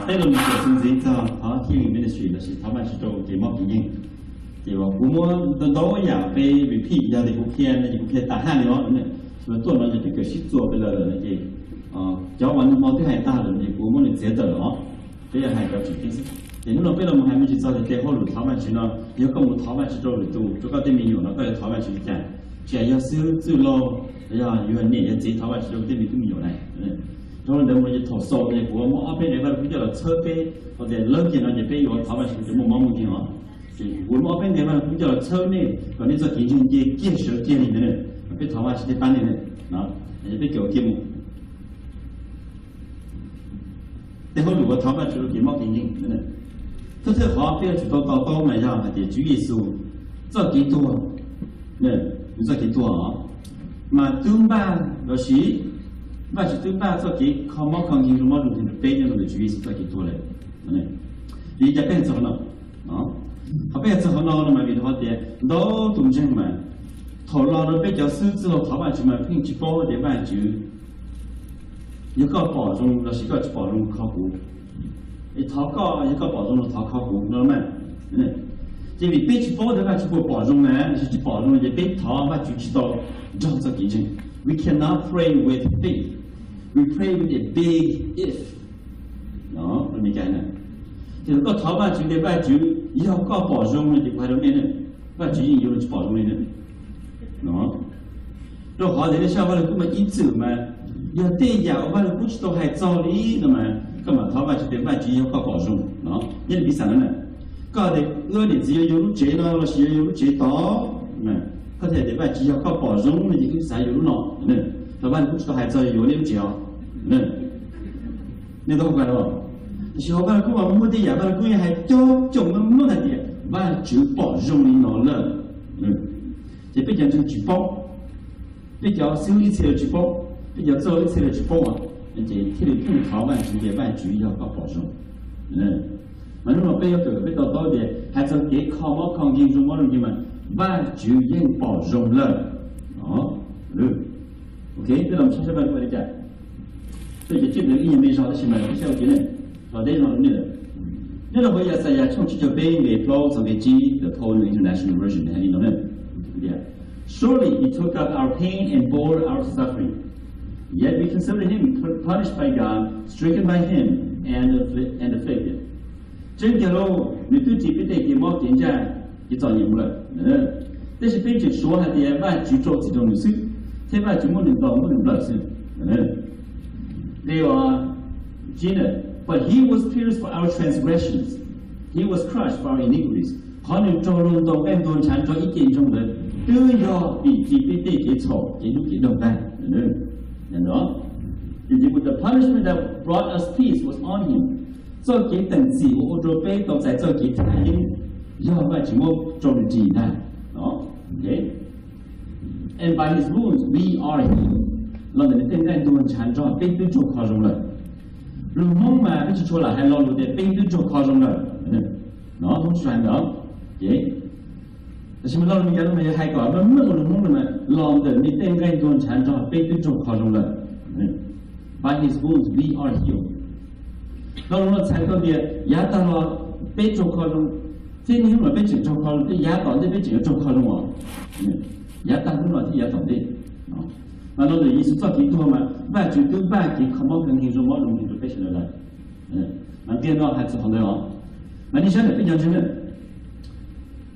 Peb los mus xaus txuas ntxiv txog thov healing ministry lossis thov Vajtswv rau kev mob kev nkeeg. Ces kuv muab ntau ntau yam peb repeat, yog tias kuv qhia no ces kuv qhia tas haj li os. Tsis mas tuaj no ces peb kawm sib txuas pes lawm lawm no ces cov uas nag hmo twb hais tag lawm ces kuv muab nws txiav tawm lawm os. Peb yuav hais cov tseem ceeb xwb. Ces hnub no peb los mus hais me ntsis txog tias tej hauj lwm thov Vajtswv no, yog koj mus thov Vajtswv rau lwm tus, rau koj tej me nyuam no koj yuav thov Vajtswv li cas? Tsis hais yog xib hwb, txwj laug, yog yus niam yog txiv thov Vajtswv rau tej me tub me nyuam na. Dhau ntawd mus ces thaum xaus ces kuv muab ob peb daim Vaj Lug Kub coj los txhawb peb, hos tias lawv kiag no ces peb yuav thov Vajtswv ces muaj mob muaj nkeeg os. Ces kuv muab ob peb daim Vaj Lug Kub coj los txhawb nej kom nej txoj kev ntseeg nce kiag sawv kiag li ntawd, peb thov Vajtswv thiaj pab nej no. Peb kawm kiag mus. Tej hauj lwm uas thov Vajtswv rau kev mob kev nkeeg. Thawj thawj qhov peb yuav tsum tau to taub mas yog hais tias Tswv Yexus txoj kev tuag, nws txoj kev tuag os, mas twb npaj lossis Vajtswv twb npaj txoj kev kho mob kho nkeeg zoo mob zoo nkeeg rau peb nyob rau ntawm Tswv Yexus txoj kev tuag lawm. Vim li cas peb hais txog qhov no? Qhov peb hais txog qhov no no mas vim rau qhov tias ntau tus ntseeg mas thaum los rau peb cov xib hwb txwj laug thov Vajtswv mas pheej tsis paub tias Vajtswv yog koj pom zoo lossis koj tsis pom zoo kho kuv. Es thov koj, yog koj pom zoo los thov kho kuv no mas. Ces vim peb tsis paub tias Vajtswv puas pom zoo na lossis tsis pom zoo ces peb thov Vajtswv tsis tau nrog txoj kev ntseeg. We cannot pray with faith. We pray with a big if. Ces koj thov Vajtswv tias Vajtswv, yog koj pom zoo no ces kuv hais rau nej, Vajtswv yeej yuav tsis pom zoo li na. Rau qhov tias nej saib Vaj Lug Kub mas ib txwm mas yog tej yam uas Vaj Lug Kub tsis tau hais txog li no mas koj mam thov Vajtswv tias Vajtswv, yog koj pom zoo no, nyob li piv xam no na, koj tias wb niam txiv yuav yug lub tsev no lossis yuav yug lub tsev tod, koj thiaj tias Vajtswv, yog koj pom zoo no ces wb xav yug lub no. Los Vaj Lug Kub tsis tau hais txog yuav nej lub tsev os. Nej tau hais los? Tiam sis hauv Vaj Lug Kub mas muaj tej yam Vaj Lug Kub yeej hais coob coob maj maj hais tias Vajtswv pom zoo li no lawm. Ces peb cov ntseeg tsis paub, peb cov xib hwb ib txhia los tsis paub, peb cov txwj laug ib txhia los tsis paub, ces thiaj li pheej thov Vajtswv tias Vajtswv, yog koj pom zoo. Mas hnub no peb yuav kawm peb to taub tias hais txog kev kho mob kho nkeeg zoo mob zoo nkeeg mas Vajtswv yeej pom zoo lawm. Ok, peb los saib saib Vaj Lug Kub hais li cas. Tej cov tswj ntawd ib nyuag me zog tab sis mas peb saib ua ke ne, los deb zog rau nej lawm. Nyob rau hauv Yaxayas tshooj tsib caug peb nqe plaub txog nqe tsib, the Paul New International Version hais li no ne, Surely he took up our pain and bore our suffering. Yet we considered him punished by God, stricken by him, and affli- and afflicted. Tseeb tiag lauj, nws twb ris peb tej kev mob kev ntsaj kev txom nyem mus lawm, tab sis peb tseem suav hais tias Vajtswv rau txim rau nws xwb, thiab Vajtswv muab nws ntaus muab nws nplawm xwb. Nqe tsib, But he was pierced for our transgressions, he was crushed for our iniquities. Qhov nws raug luag ntaus nqaij ntuag ntshav nrog ib ce ntsoog ntawd twb yog vim ris peb tej kev txhaum kev hlub kev doog ntag. But the punishment that brought us peace was on him. Txoj kev teem txim uas ua rau peb tau txais txoj kev thaj yeeb yog Vajtswv muab rau nws ris ntag. And by his wounds we are healed. Los ntawm nws tej nqaij ntuag ntshav nrog peb twb raug kho zoo lawm. Lus Hmoob mas peb tsis tshua lam hais lo lus tias peb twb raug kho zoo lawm no, Hmoob tsis hais ntawd. Tab sis mas lo lus Meskas no mas yog hais kom meej meej ua lus Hmoob no mas los ntawm nws tej nqaij ntuag ntshav nrog peb twb raug kho zoo lawm. By his wounds we are healed. Lo lus no txhais tau tias yav tag los peb raug kho zoo, thiab niaj hnub no peb tseem raug kho zoo, thiab yav tom ntej peb tseem yuav raug kho zoo os. Yav tag hnub no thiab yav tom ntej. Mas lo ntawm Yexus txoj kev tuag mas Vajtswv twb npaj kev kho mob kho nkeeg zoo mob zoo nkeeg rau peb sawv daws lawm. Mas ntiag no hais txog qhov ntawd os. Mas nej saib ntawm peb cov ntseeg na,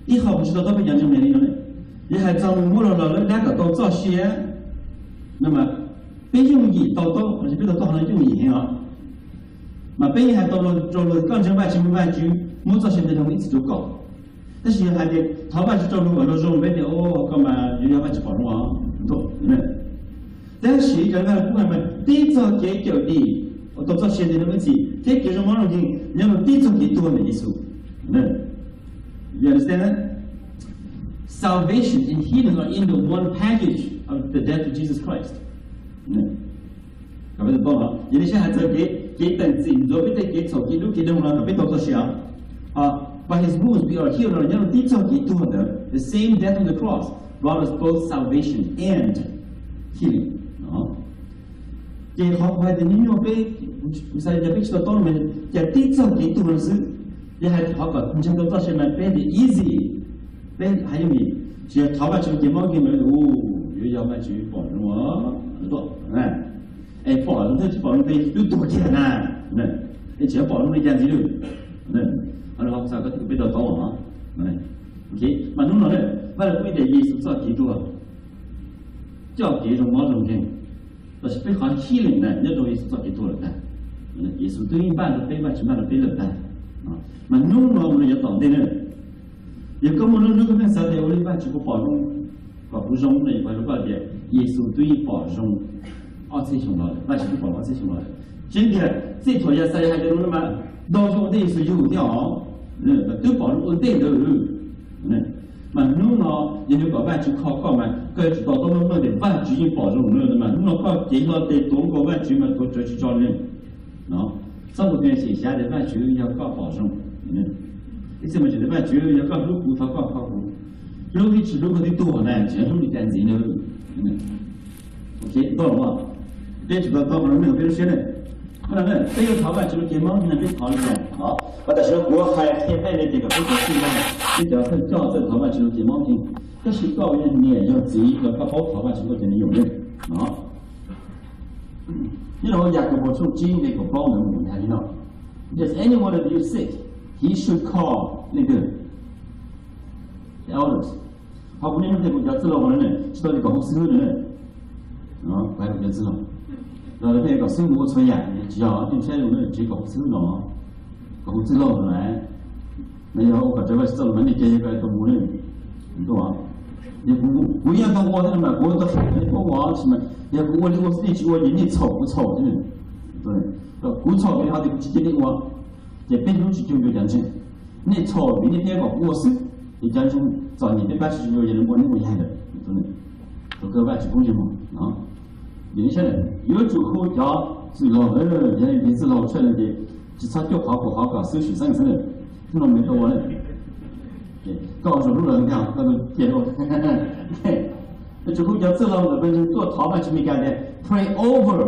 ib qho kuv tsis to taub peb cov ntseeg mas li no, yog hais txog mus muab los los lawv dab kom tau txoj sia no mas peb yooj yim to taub, peb to taub qhov no yooj yim heev os. Mas peb yeej hais tau rau luag koj ntseeg Vajtswv, Vajtswv muab txoj sia ntawd rau ib txhis rau koj. Tab sis yog hais tias thov Vajtswv rau luag kom luag zoo, peb tias koj mas yuav yog Vajtswv pom zoo os. Tab sis cov Vaj Lug Kub hais mas tib txoj kev cawm dim uas tau txoj sia ntawm no ib txhis thiab kev zoo mob zoo nkeeg nyob rau tib txoj kev tuag ntawm Yexus. You understand that? Salvation and healing are in the one package of the death of Jesus Christ. Kom peb tau paub, yog nej saib hais txog kev, kev teem txim ntxuav peb tej kev txhaum kev hlub kev doog no kom peb tau txoj sia. By his wounds we are healed no nyob rau tib txoj kev tuag ntawd, the same death on the cross brought us both salvation and Healing no. Ces qhov kuv hais tias nyuaj nyuaj peb, kuv xav tias peb tsis tau paub no mas cas tib txoj kev tuag no xwb. Yog hais qhov kom ntseeg tau txoj sia mas peb tias easy, peb hais yooj yim, tsis yog thov Vajtswv lub cev mob kiag mas ua yuav yog Vajtswv pom zoo tuaj, es pom zoo thiab tsis pom zoo peb twb tuag kiag na. Es tsis yog pom zoo li cas ntxiv lawm. Qhov no kuv xav kom peb tau paub. Mas hnub no Vajluskub tias Yexus txoj kev tuag, txoj kev zoo mob zoo nkeeg, los sis peb qhov healing na nyob rau Yexus txoj kev tuag lawm ntag. Yexus twb yeej npaj rau peb, Vajtswv npaj rau peb lawm ntag. Mas hnub no mus rau yav tom ntej na, yog koj muaj lub hlwb koj pheej xav tias ua li Vajtswv puas pom zoo, kom kuv zoo no, kuv hais rau koj tias Yexus twb yeej pom zoo ob txhiab xyoo los lawm, Vajtswv twb pom zoo ob txhiab xyoo los lawm. Tseeb tiag txij thaum Yaxayas hais tias no mas ntau xyoo ua ntej Yexus yug thiab os, twb pom zoo ua ntej ntawd. Mas hnub no yog yuav kom Vajtswv kho koj mas koj yuav tsum to taub meej meej tias Vajtswv yeej pom zoo na. Mas hnub no koj cev hlo tes tuav nkaus Vajtswv mas tuav rawv tsis tso li. Xab tus pheej xyem xyav tias Vajtswv yog koj pom zoo, ib txhia mas tseem tias Vajtswv yog koj hlub kuv thov koj kho kuv. Hlub ib tsis hlub koj twb tuag na, tsis hlub li cas ntxiv na. Peb tsum tau tau qhov no peb lub siab na. Qhov no peb yuav thov Vajtswv lub cev mob no peb thov li cas? Mas tam sim no kuv hais qhia peb li tias kom peb cov txwj laug, peb cov thawj coj txawj thov Vajtswv lub cev mob heev, tab sis koj yog niam yog txiv los koj paub thov Vajtswv lub cev mob heev no. Nyob rau Yakaunpaus tshooj tsib nqe kaum plaub ntawd mus hais li no: If anyone of you sick, he should call leaders, the elders. Ho kuv niaj hnub hais kuv cov txwj laug no ne, tsis tau tias kom hu xib hwb no ne. Kuv hais kuv cov txwj laug, los lawv pheej kom xib hwb mus ua txhua yam, tsis yog, nej saib zoo na, tsis kom hu xib hwb no, kom hu txwj laug no na. No yog ua kom raws Vajtswv txoj lus mas nej cia yog kom tau mus ne. Yog kuv, kuv yeej tau ua thiab no mas kuv tau hais nej paub ua xwb mas yog kuv ua li ua xwb nej tsis ua ces nej txhaum kuv txhaum thiab. Kuv txhaum vim ho tias kuv tsis cia nej ua, ces peb hlub tsis cuag ncua cov ntseeg. Nej txhaum vim nej thiaj kom kuv ua xwb, ces cov ntseeg txom nyem peb pab tsis cuag ncua ces nws ua nej ua yaig lawm. Thaum kawg Vajtswv poob ntsej muag no. Vim nej saib lawm, yuav tsum hu cov txwj laug, yog tias txwj laug tshaj no ces tsis txhob cuaj qhov pua qhov kom xwb sim xeeb xwb. Hnub no me tau ua na, koj ua zoo hlub lawv ntag koj cia ua. Yuav tsum hu cov txwj laug ntawm pawg ntseeg tuaj thov Vajtswv Meskas tias pray over,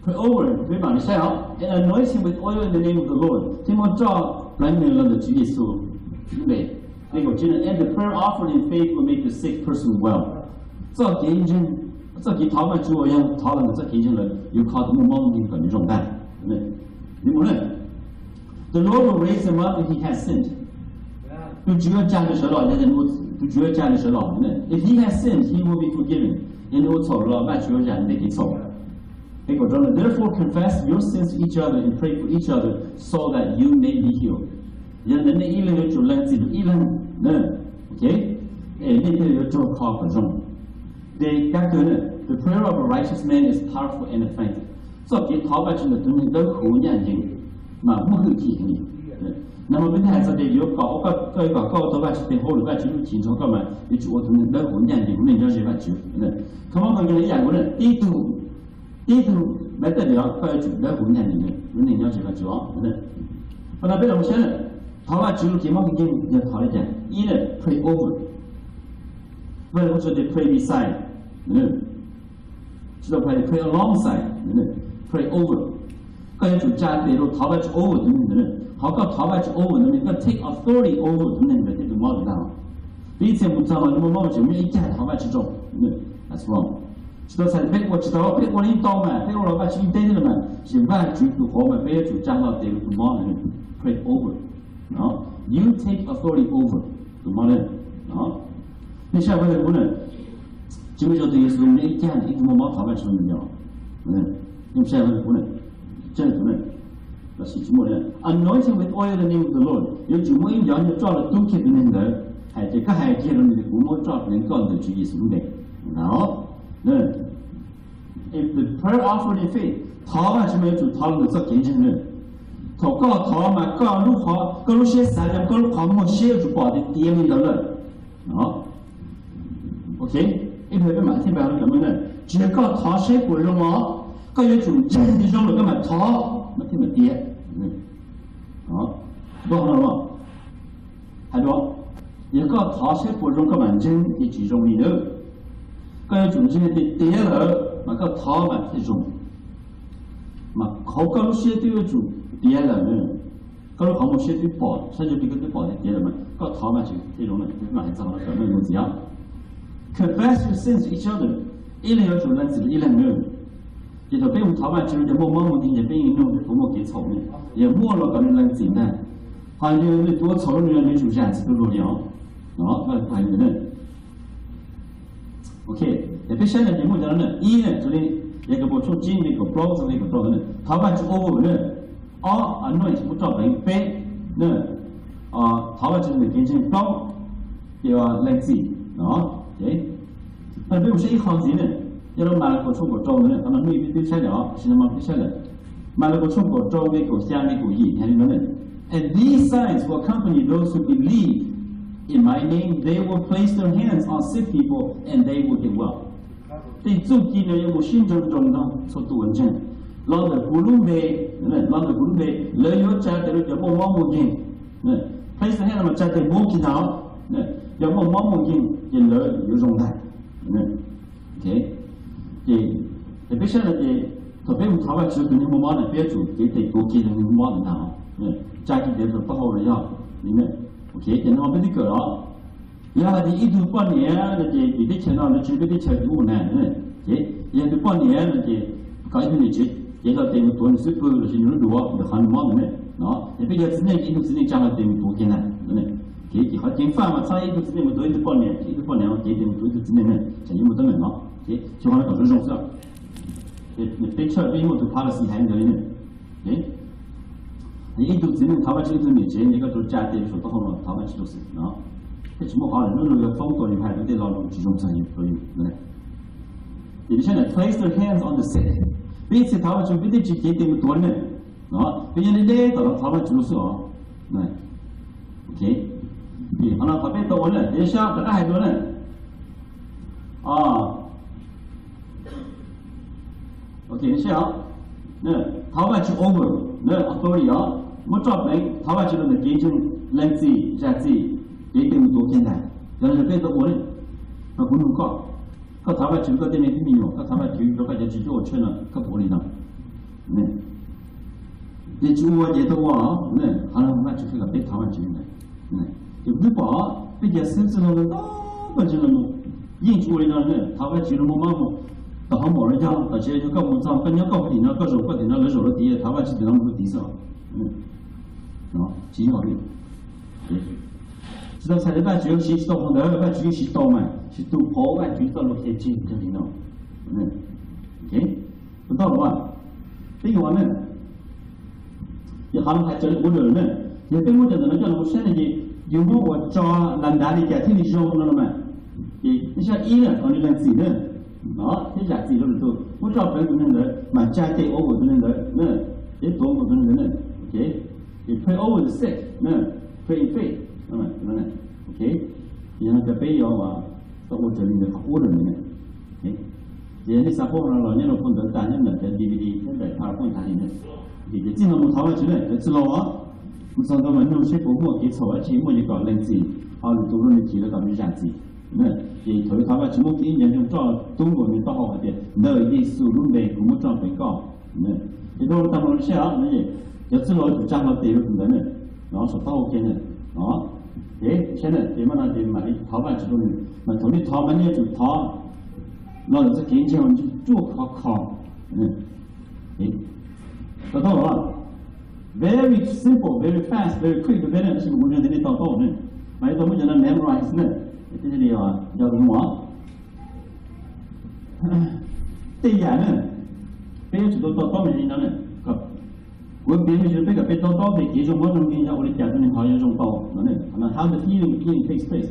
pray over, peb mam li saib os, and anoint him with oil in the name of the Lord, thiab muab roj pleev nws los ntawm Tswv Yexus lub npe. Nqe kaum tsib, and the prayer offered in faith will make the sick person well. Txoj kev ntseeg, txoj kev thov Vajtswv uas yog thov los ntawm txoj kev ntseeg lawm yuav kho tus muaj mob muaj nkeeg kom nws zoo ntag. Mus na, the Lord will raise him up if he has sinned. Tus Tswv yuav tsa nws sawv los, yog tus Tswv yuav tsa nws sawv los. If he has sinned, he will be forgiven. Yog nws ua txhaum los Vajtswv yuav zam nws tej kev txhaum. Nqe kaum rau, therefore confess your sins to each other and pray for each other so that you may be healed. Yog ntawd nej ib leeg yuav tsum lees txim rau ib leeg, es nej thiaj yuav raug kho kom zoo. Nqe kab kawg na, the prayer of a righteous man is powerful and effective. Txoj kev thov Vajtswv ntawm tus neeg dawb huv ncaj ncees mas muaj hwj chim heev li. Nag hmo peb thiaj hais txog tias yuav kom koj, yuav kom koj ua tau Vajtswv tes hauj lwm, Vajtswv lub chiv nrog koj mas yuav tsum ua tus neeg dawb huv ncaj ncees, ua neeg nyob ze Vajtswv. Qhov muab qhov ncauj ib yam nkaus na, tib tug, tib tug method no koj yuav tsum dawb huv ncaj ncees, ua neeg nyob ze Vajtswv os. Qhov no peb los saib na, thov Vajtswv lub cev mob heev yog thov li cas? Ib na, pray over. Vaj Lus Qhua Txos tias pray beside, tsis tau pray, pray alongside, pray over. Koj yuav tsum tsa tes rau thov Vajtswv over tus neeg ntawd. Qhov koj thov Vajtswv over tus neeg, koj take authority over tus neeg ntawd thiab tus mob ntawd ntag. Peb ib txhia mus txog los tus mob mob tseem muaj ib cag thov Vajtswv rau. That's wrong. Tsis tau txhais peb ua tsis tau, peb ua li tau mas, peb ua los Vajtswv yeej teb thiab mas, ces Vajtswv tus qauv mas peb yuav tsum tsa hlo tes rau tus mob ntawd, pray over. You take authority over tus mob ntawd. Nej saib Vaj Lus Qhua na, tsis muaj ib zaug tus Yexus mus ib cag ib tug mob mob thov Vajtswv ntawd yog, nej saib Vaj Lus Qhua na, tsa tus na, los sis tsis muaj. Anoint him with oil in the name of the Lord, yuav tsum muab ib yov nyuag roj los tub kiag tus neeg ntawd, hais tias koj hais kiag rau nws tias kuv muab roj pleev koj ntawm Tswv Yexus lub npe. If the prayer offered in faith, thov Vajtswv mas yuav tsum thov los ntawm txoj kev ntseeg na. Thaum koj thov mas koj lub qhov, koj lub siab xav tias koj lub qhov muag siab yuav tsum pom tias tiav li ntawd lawm. Ok, ib pliag peb mam thiaj npaj lub cov meej na. Tsis yog koj thov saib puas zoo os, koj yuav tsum ntseeg tias zoo lawm koj mam thov mas thiaj mam tiav. Hais dua, yog koj thov saib puas zoo koj mam ntseeg ces tsis zoo li ntawd. Koj yuav tsum ntseeg tias tiav lawm mas koj thov mas thiaj zoo. Mas qhov koj lub siab twb yuav tsum tiav lawm, koj lub qhov muag siab twb pom, saib zoo li koj twb pom tias tiav lawm mas koj thov mas tsis thiaj zoo na. Peb mam hais txog qhov no kom nej ntxiv. Confess your sins to each other, ib leeg yuav tsum lees txim rau ib leeg na. Ces thaum peb mus thov Vajtswv rau cov muaj mob muaj nkeeg ces peb yeej nug peb puas muaj kev txhaum ne, yog muaj los kom nws lees txim ntag. Ho yog nws tus ua txhaum rau nws, nws yuav tsum zam txim rau luag li os. No, hais li ntawd na. Ok, ces peb saib no ces muaj cov no na, ib na, raws li Yakaunpaus tshooj tsib nqe kaum plaub txog nqe kaum rau na, thov Vajtswv over na, ob, anoint, muab roj pleev, peb na, thov Vajtswv rau nws kev ntseeg, plaub, ces lees txim no. Peb mus saib ib qho ntxiv na, yog rau Malakaus tshooj kaum rau ntawd na, qhov no hnub ib peb twb saib lawm, sim no mas peb saib lawm. Malakaus tshooj kaum rau nqe kaum xya nqe kaum yim hais li no na, And these signs will accompany those who believe in my name, they will place their hands on sick people and they will get well. Tej txuj ci no yuav mus sib nrog nrog nrog txhua tus uas ntseeg los ntawm kuv lub npe, los ntawm kuv lub npe, lawv yuav tsa tes rau cov muaj mob muaj nkeeg. Place their hands no mas tsa tes muab kiag ntag, cov muaj mob muaj nkeeg ces lawv yuav zoo ntag. Ces, ces peb saib no ces thaum peb mus thov Vajtswv tus neeg muaj mob na, peb yuav tsum cev tes tuav kiag tus neeg muaj mob ntawd ntag, tsa kiag tes rau taub hau los yog li. Ok, ces no peb twb kawm los. Yog hais tias ib tug poj niam no ces vim teb chaws no lawv tsis ua peb teb chaws tus ub na, ces yog tus poj niam no ces kom ib tug niam tsev cev hlo tes mus tuav nws xub pwg los sis nws lub duav ntawm qhov nws mob ntawd na. No ces peb yog txiv neej ces ib tug txiv neej tsa hlo tes mus tuav kiag ntag. Ces ces qhov ceev faj mas txhob ib tug txiv neej mus tuav ib tug poj niam, ces ib tug poj niam cev tes mus tuav ib tug txiv neej na, tsam yuav muaj teeb meem no. Ces xyov qhov no kom zoo zoo xwb. Peb tshawj peb muaj tus policy hais li ntawd li na. Ib tug txiv neej thov Vajtswv, ib tug niam tsev ces koj tsuas tsa tes rau saum taub hau no thov Vajtswv rau xwb no. Thiab tsis muaj qhov lwm hnub no yuav foob tua yus hais rau tej lo lus tsis zoo txog yus rau yus. Ces peb saib na, place their hands on the sick. Peb ib txhia thov Vajtswv peb twb tsis cev tes mus tuav li na. Peb nyob deb deb tom no thov Vajtswv rau xwb os. Qhov no qhov peb tau ua na, ces saib rov qab hais dua na. Ok, saib os. Thov Vajtswv over, authority os, muab roj pleev, thov Vajtswv rau ntawm kev ntseeg, lees txim, zam txim, cev tes mus tuav kiag ntag. Cov no yog peb tau ua li. Mas kuv nug koj, koj thov Vajtswv koj tej me tub me nyuam, koj thov Vajtswv rau koj cov tsis cuab ua tshawj no, koj puas ua li no? Ces tsis ua ces tau ua, qhov no Vajtswv qhia kom peb thov Vajtswv ntag. Ces kuv twb pom peb cov xib hwb txwj laug ntau ntau koj ntseeg los mus yeej tsis ua li no, thov Vajtswv rau muaj mob mus tom hauv mom los yog tom tsev, yog koj mus txog koj nyob koj tim no, koj zaum koj tim no, lawv zaum lawv tid, thov Vajtswv tim no mus lawv tid xwb. Tsis yog li. Tsis tau txhais tias Vajtswv siv tsis tau qhov ntawd, Vajtswv yeej siv tau mas, tsis tu qhov Vajtswv txoj lus qhia tseg raws li no. Puas tau los? Peb yuav ne, ces qhov no hais raws li kuv lawm na, yog peb muab cov ntawm no coj los mus saib no ces yus muab ua tso nrad nrad li cas thiaj li zoo no los mas. Ces nej saib ib na, kom nws lees txim na, no thiab zam txim rau lwm tus, muab roj pleev tus neeg ntawd mas tsa tes ua tus neeg ntawd na, thiab tuav ua tus neeg ntawd na. Ces pray over the sick, pray in faith. Ok, ces yog no ces peb yuav tau ua raws li ntawd qhov ub lawm na. Ces nej xav paub no los nyob rau phau ntawv tas nyob ntawm cov D V D thiab ntawm PowerPoint tas li na. Ces txij no mus thov Vajtswv na cov txwj laug os, mus txog ntawd mas nug seb puas muaj kev txhaum dab tsi muaj ces kom lees txim, ho lwm tus rau nws txim los kom nws zam txim. Ces thaum thov Vajtswv muab kiag ib nco ntsoog roj tub nkaus nws taub hau hais tias ntawm Yexus lub npe kuv muab roj pleev koj. Ces rau tag nrho saib os, cov txwj laug yuav tsum tsa hlo tes rau tus ntawd na, no saum taub hau kiag na, no. Ces saib na, ces mam no ces mam li thov Vajtswv rau nws, mas thaum nej thov mas nej yuav tsum thov los ntawm txoj kev ntseeg ruaj khov kho. Tau taub los? Very simple, very fast, very quick, tab sis kuv ntseeg tias nej tau taub ne, mas yuav tau muab cov no memorize na, thiaj li nco zoo os. Tej yam na, peb yuav tsum tau to taub me ntsis no na. Kuv piav me ntsis rau peb kom peb to taub tias kev zoo mob zoo nkeeg yog ua li cas tus neeg ho yuav zoo tau no. Qhov no how the healing, healing takes place.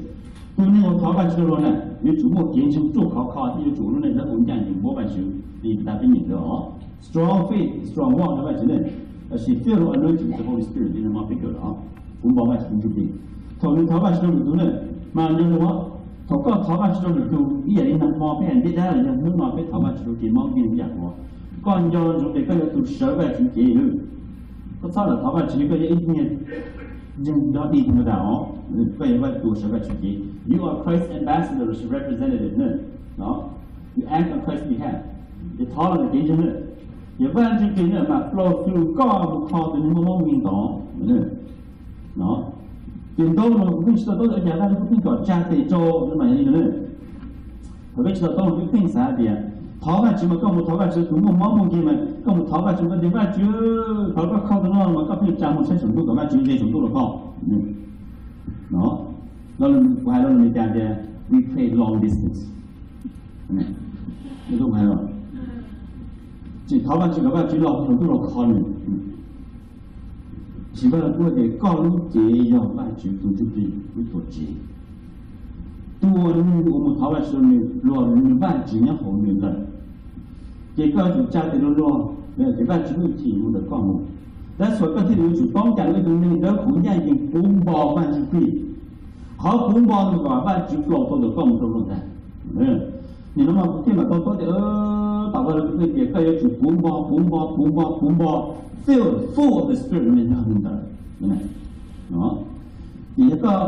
Tus neeg uas thov Vajtswv rau luag na, yuav tsum muaj kev ntseeg ruaj khov kho thiab yuav tsum ua lub neej dawb huv ncaj ncees muab Vajtswv li ntawd peb nyeem ntawd os. Strong faith, strong walk hauv Vajtswv na, lossis filled with anointing of the Holy Spirit li no peb kawm los. Kuv npau Vajtswv tus ntsuj plig. Thaum nws thov Vajtswv rau lwm tus na, mas nco ntsoov, thaum koj thov Vajtswv rau lwm tus ib yam li nag hmo peb hais ntej dab los yog hnub no peb thov Vajtswv rau kev mob nkeeg ib yam nkaus, koj nco ntsoov tias koj yog tus sawv Vajtswv cev. Koj txhob lam thov Vajtswv li koj yog ib tug ntseeg dog dig tag nrho os, koj yog Vaj tus sawv Vajtswv cev. You are Christ ambassador lossis representative na, no. You act on Christ's behalf. Ces thov los ntawm kev ntseeg na, ces Vaj Ntsuj Plig na mas flow through koj mus kho tus neeg muaj mob muaj nkeeg ntawd no. Ces ntau zaus kuv pheej tsis to taub tias Vaj Ntsuj Plig pheej kom tsa tes rau no mas yog li no na. Thaum peb tsis to taub peb pheej xav tias thov Vajtswv mas koj mus thov Vajtswv, tus muaj mob muaj nkeeg mas koj mus thov Vajtswv, koj tias Vajtswv thov koj kho tus no mas koj pheej tsa mus saib saum ntuj kom Vajtswv nce saum ntuj los kho no. Kuv hais rau Meskas tias we pray long distance. Tsis thov Vajtswv kom Vajtswv los saum ntuj los kho nws. Tsis, Vajtswv kuj tias koj lub cev yog Vajtswv tus Ntsuj Plig lub tuam tsev. Tus uas nws mus thov Vajtswv rau nws, luag nws Vajtswv nyob hauv nws lawm. Ces koj yuav tsum tsa tes rau luag, ces Vajtswv lub hwj chim mus ntawm koj mus. That's why koj thiaj li yuav tsum toob kas ua ib tug neeg dawb huv ncaj ncees puv npo Vaj Ntsuj Plig. Qhov puv npo ntawd kom Vajtswv flow tau ntawm koj mus rau luag ntag. Nim no mas kuv thiaj mam tau paub tias, tom Vajtswv lub hwj chim tias koj yuav tsum puv npo, puv npo, puv npo, puv npo, fill full of the Spirit no yog li ntawd. Ces yog koj,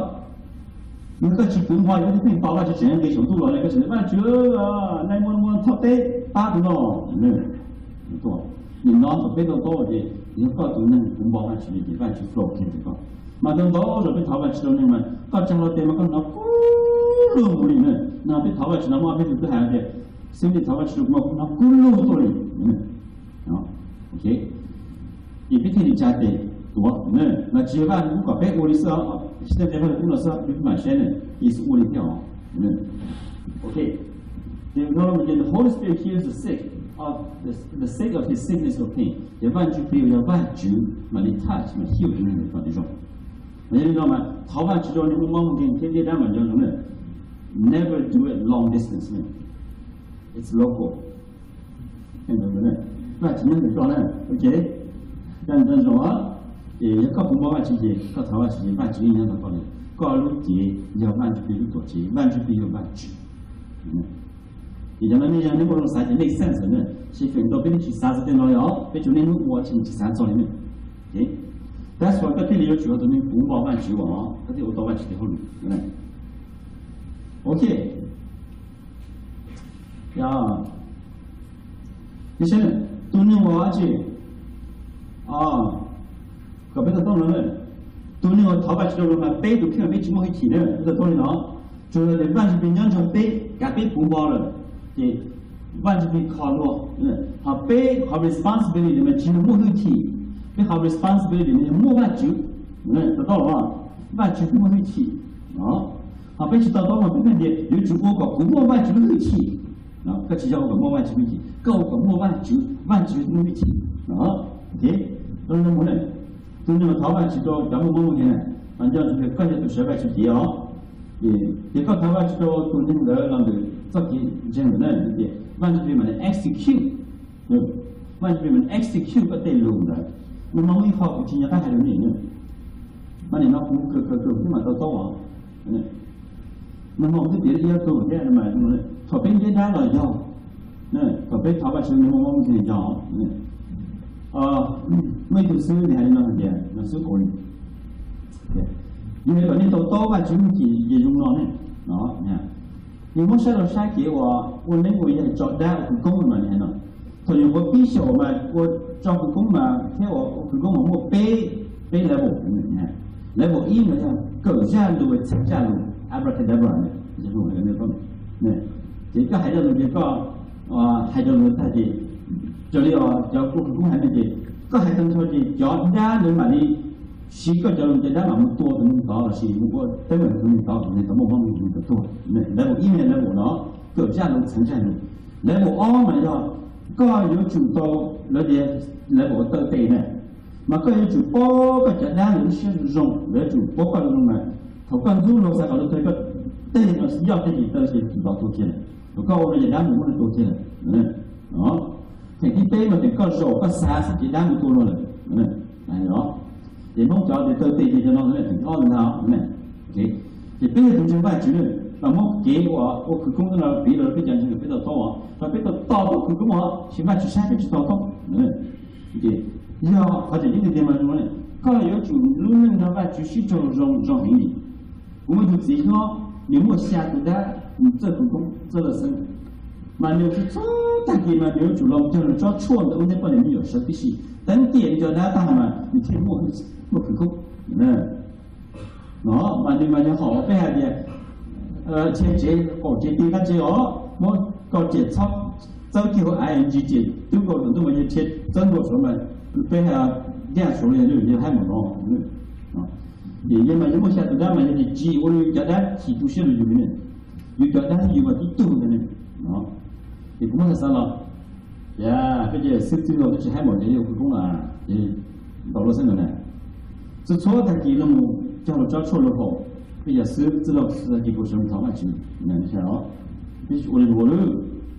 yog koj tsis puv npo, yog koj tsis pheej tos Vajtswv tseem nqis saum ntuj los, koj tseem tias Vajtswv, nej muaj muaj txhob peb pab tus no. Nim no thaum peb tau taub ces yog koj tus neeg puv npo Vajtswv li ces Vajtswv flow kiag ntawm koj. Mas ntau ntau zaus peb thov Vajtswv rau neeg mas koj tsa hlo tes mas koj hnov kub lug mus li na. No peb thov Vajtswv no muaj peb tus twb hais tias, xib hwb thov Vajtswv rau kuv mas kuv hnov kub lug tuaj li. Ces peb thiaj li tsa tes tuav na, mas tsis yog Vaj Lug Kub kom peb ua li xwb, tsis yog tias Vaj Lug Kub no xwb, peb mam saib na, Yexus ua li thiab os. Ok, ces no mas tias the Holy Spirit heals the sick of the, the sick of his sickness or pain. Ces Vaj Ntsuj Plig yog Vajtswv mam li touch mas heal tus neeg kom nws zoo. Mas yog li no mas thov Vajtswv rau neeg muaj mob muaj nkeeg thiab ntiab dab mas nco ntsoov na, never do it long distance, it's local. Vaj Tswv nyob ntawm koj na, ok. Nco ntsoov, ces yog koj puv npo Vaj Tswv ces koj thov Vaj Tswv ces Vaj Tswv yeej nyob ntawm koj li. Koj lub cev yog Vaj Ntsuj Plig lub tuam tsev, Vaj Ntsuj Plig yog Vaj Tswv. Ces cov no nej yog nej muaj lus xav ces make sense na, tsis feem ntau peb tsis xav txog tej no li os, peb tsuas niaj hnub ua tsis tsis xav txog li na. That's why koj thiaj li yuav tsum yog tus neeg puv npo Vaj Tswv os, koj thiaj ua tau Vaj Tswv tes hauj lwm. Ok. Tiam sis tus neeg uas tsis, kom peb tau taub no, tus neeg uas thov Vaj Tswv rau luag mas peb tus kheej peb tsis muaj hwj chim na, peb tau taub li no. Tsuas yog tias Vaj Ntsuj Plig nyob nrog peb, kav peb puv npo lawm, ces Vaj Ntsuj Plig kho luag. Ho peb qhov responsibility mas tsis yog muaj hwj chim, peb qhov responsibility mas yog muaj Vaj Tswv. Tau taub los, Vaj Tswv thiaj muaj hwj chim. Ho peb tsis tau taub mas peb thiaj tias yuav tsum ua kom kuv muaj Vaj Tswv lub hwj chim. Koj tsis yog ua kom muaj Vaj Tswv hwj chim, koj ua kom muaj Vaj Tswv, Vaj Tswv lub hwj chim. Tus neeg thov Vaj Tswv rau cov muaj mob muaj nkeeg na, mas nco ntsoov tias koj yog tus sawv Vaj Tswv cev os. Ces koj thov Vaj Tswv rau tus neeg ntawd los ntawm txoj kev ntseeg ntawd na, ces Vaj Ntsuj Plig mam li execute, Vaj Ntsuj Plig mam li execute koj tej lus ntawd. Nag hmo muaj ib qho kuv tsis nco qab hais rau nej, mas nim no kuv kawg kawg kawg thiab mas tau taub os. Nag hmo kuv twb piav ib ob tug thiab, thaum peb ntiab dab los yog, thaum peb thov Vaj Tswv nws muaj mob muaj nkeeg yog. Muaj ib tug xib hwb nws hais li no hais tias, no xib hwb ua li, yog kom nej tau taub Vaj Tswv lub hwj chim ces zoo no ne. Nws muab saib rau sab kev uas ua neeb ua yaig tso dab ua khawv koob mas nws hais no, thaum nyuam qhuav pib xyaum mas ua tso khawv koob mas thiab ua khawv koob mas muaj peb, peb level. Level ib mas yog kawm zaj lus txheem zaj lus, abracadabra. Ces koj hais zaj lus ces koj hais rau lus tag ces, raws li cov ua khawv koob hais no ces koj hais tag nrho ces cov dab ntawd mam li siv koj cov lus ces dab mam mus tua tus neeg tod lossis mus ua teeb meem tus neeg tod, tus neeg tod muaj mob nkeeg tus neeg tod tuag. Level ib mas level no, kawm zaj lus txheem zaj lus. Level ob mas yog koj yuav tsum tau, lawv tias level taw tes na, mas koj yuav tsum paub koj cov dab ntawd lub siab zoo zoo, lawv yuav tsum paub koj zoo zoo mas thaum koj ntxub luag xav kom luag tawg koj tej no yoj tej ces tawg ces tus tod tuag kiag lawm. Thaum koj ua no ces dab mus muab luag tua kiag lawm. Theem thib peb mas thaum koj zaum koj xav xwb ces dab mus tua luag lawm. Ces Hmoob cov tias taw tes ces cov no theem thib ob ntag. Ces peb yog tus ntseeg Vajtswv na, mas muab kev ua, ua khawv koob no piv rau peb cov ntseeg peb tau taub os, rau peb tau taub khawv koob os, tsis Vajtswv saib peb tsis tau taub. Yog qhov tseem ceeb tiag tiag mas koj yuav tsum lub neej nrog Vajtswv sib raug zoo zoo heev li. Kuv muaj ib tug txiv hlob, nws muaj xya tus dab, nws txawj khawv koob txawj laj xeeb. Mas nws txhua tag kis mas nws yuav tsum los cog nws tsob tshuaj ntawm lub ntiaj teb poj niam me nyuam sawv tib si, teev tiam nws cov dab tag mas nws thiaj muaj, muaj khwv koob. No mas nws mas yog hom peb hais tias, rhia tsev qaum tsev ti qab tsev os, muab koj tseem txhawb kiag hauv ing tseem twb nkaus saum ntuj mas yog rhia txawb nkaus saud mas peb hais tias saud li yog haib mom no. Ces yog mas yog muaj xya tus dab mas yog tias tsis ua li cov dab chim tu siab rau yus li ne, yus cov dab yus mas tib tug ntag ne. Ces kuv muab xav xav los, peb ces xib txwj laug twb tsis haib mom ces yog khwv koob na, ces ntau loj xwb ntawd na. Txhua txhua tag kis los mus cog los tsob tshuaj los haum, peb yog xib txwj laug tag kis kuv sawv mus thov Vajtswv, peb tsis ua li luag lawm,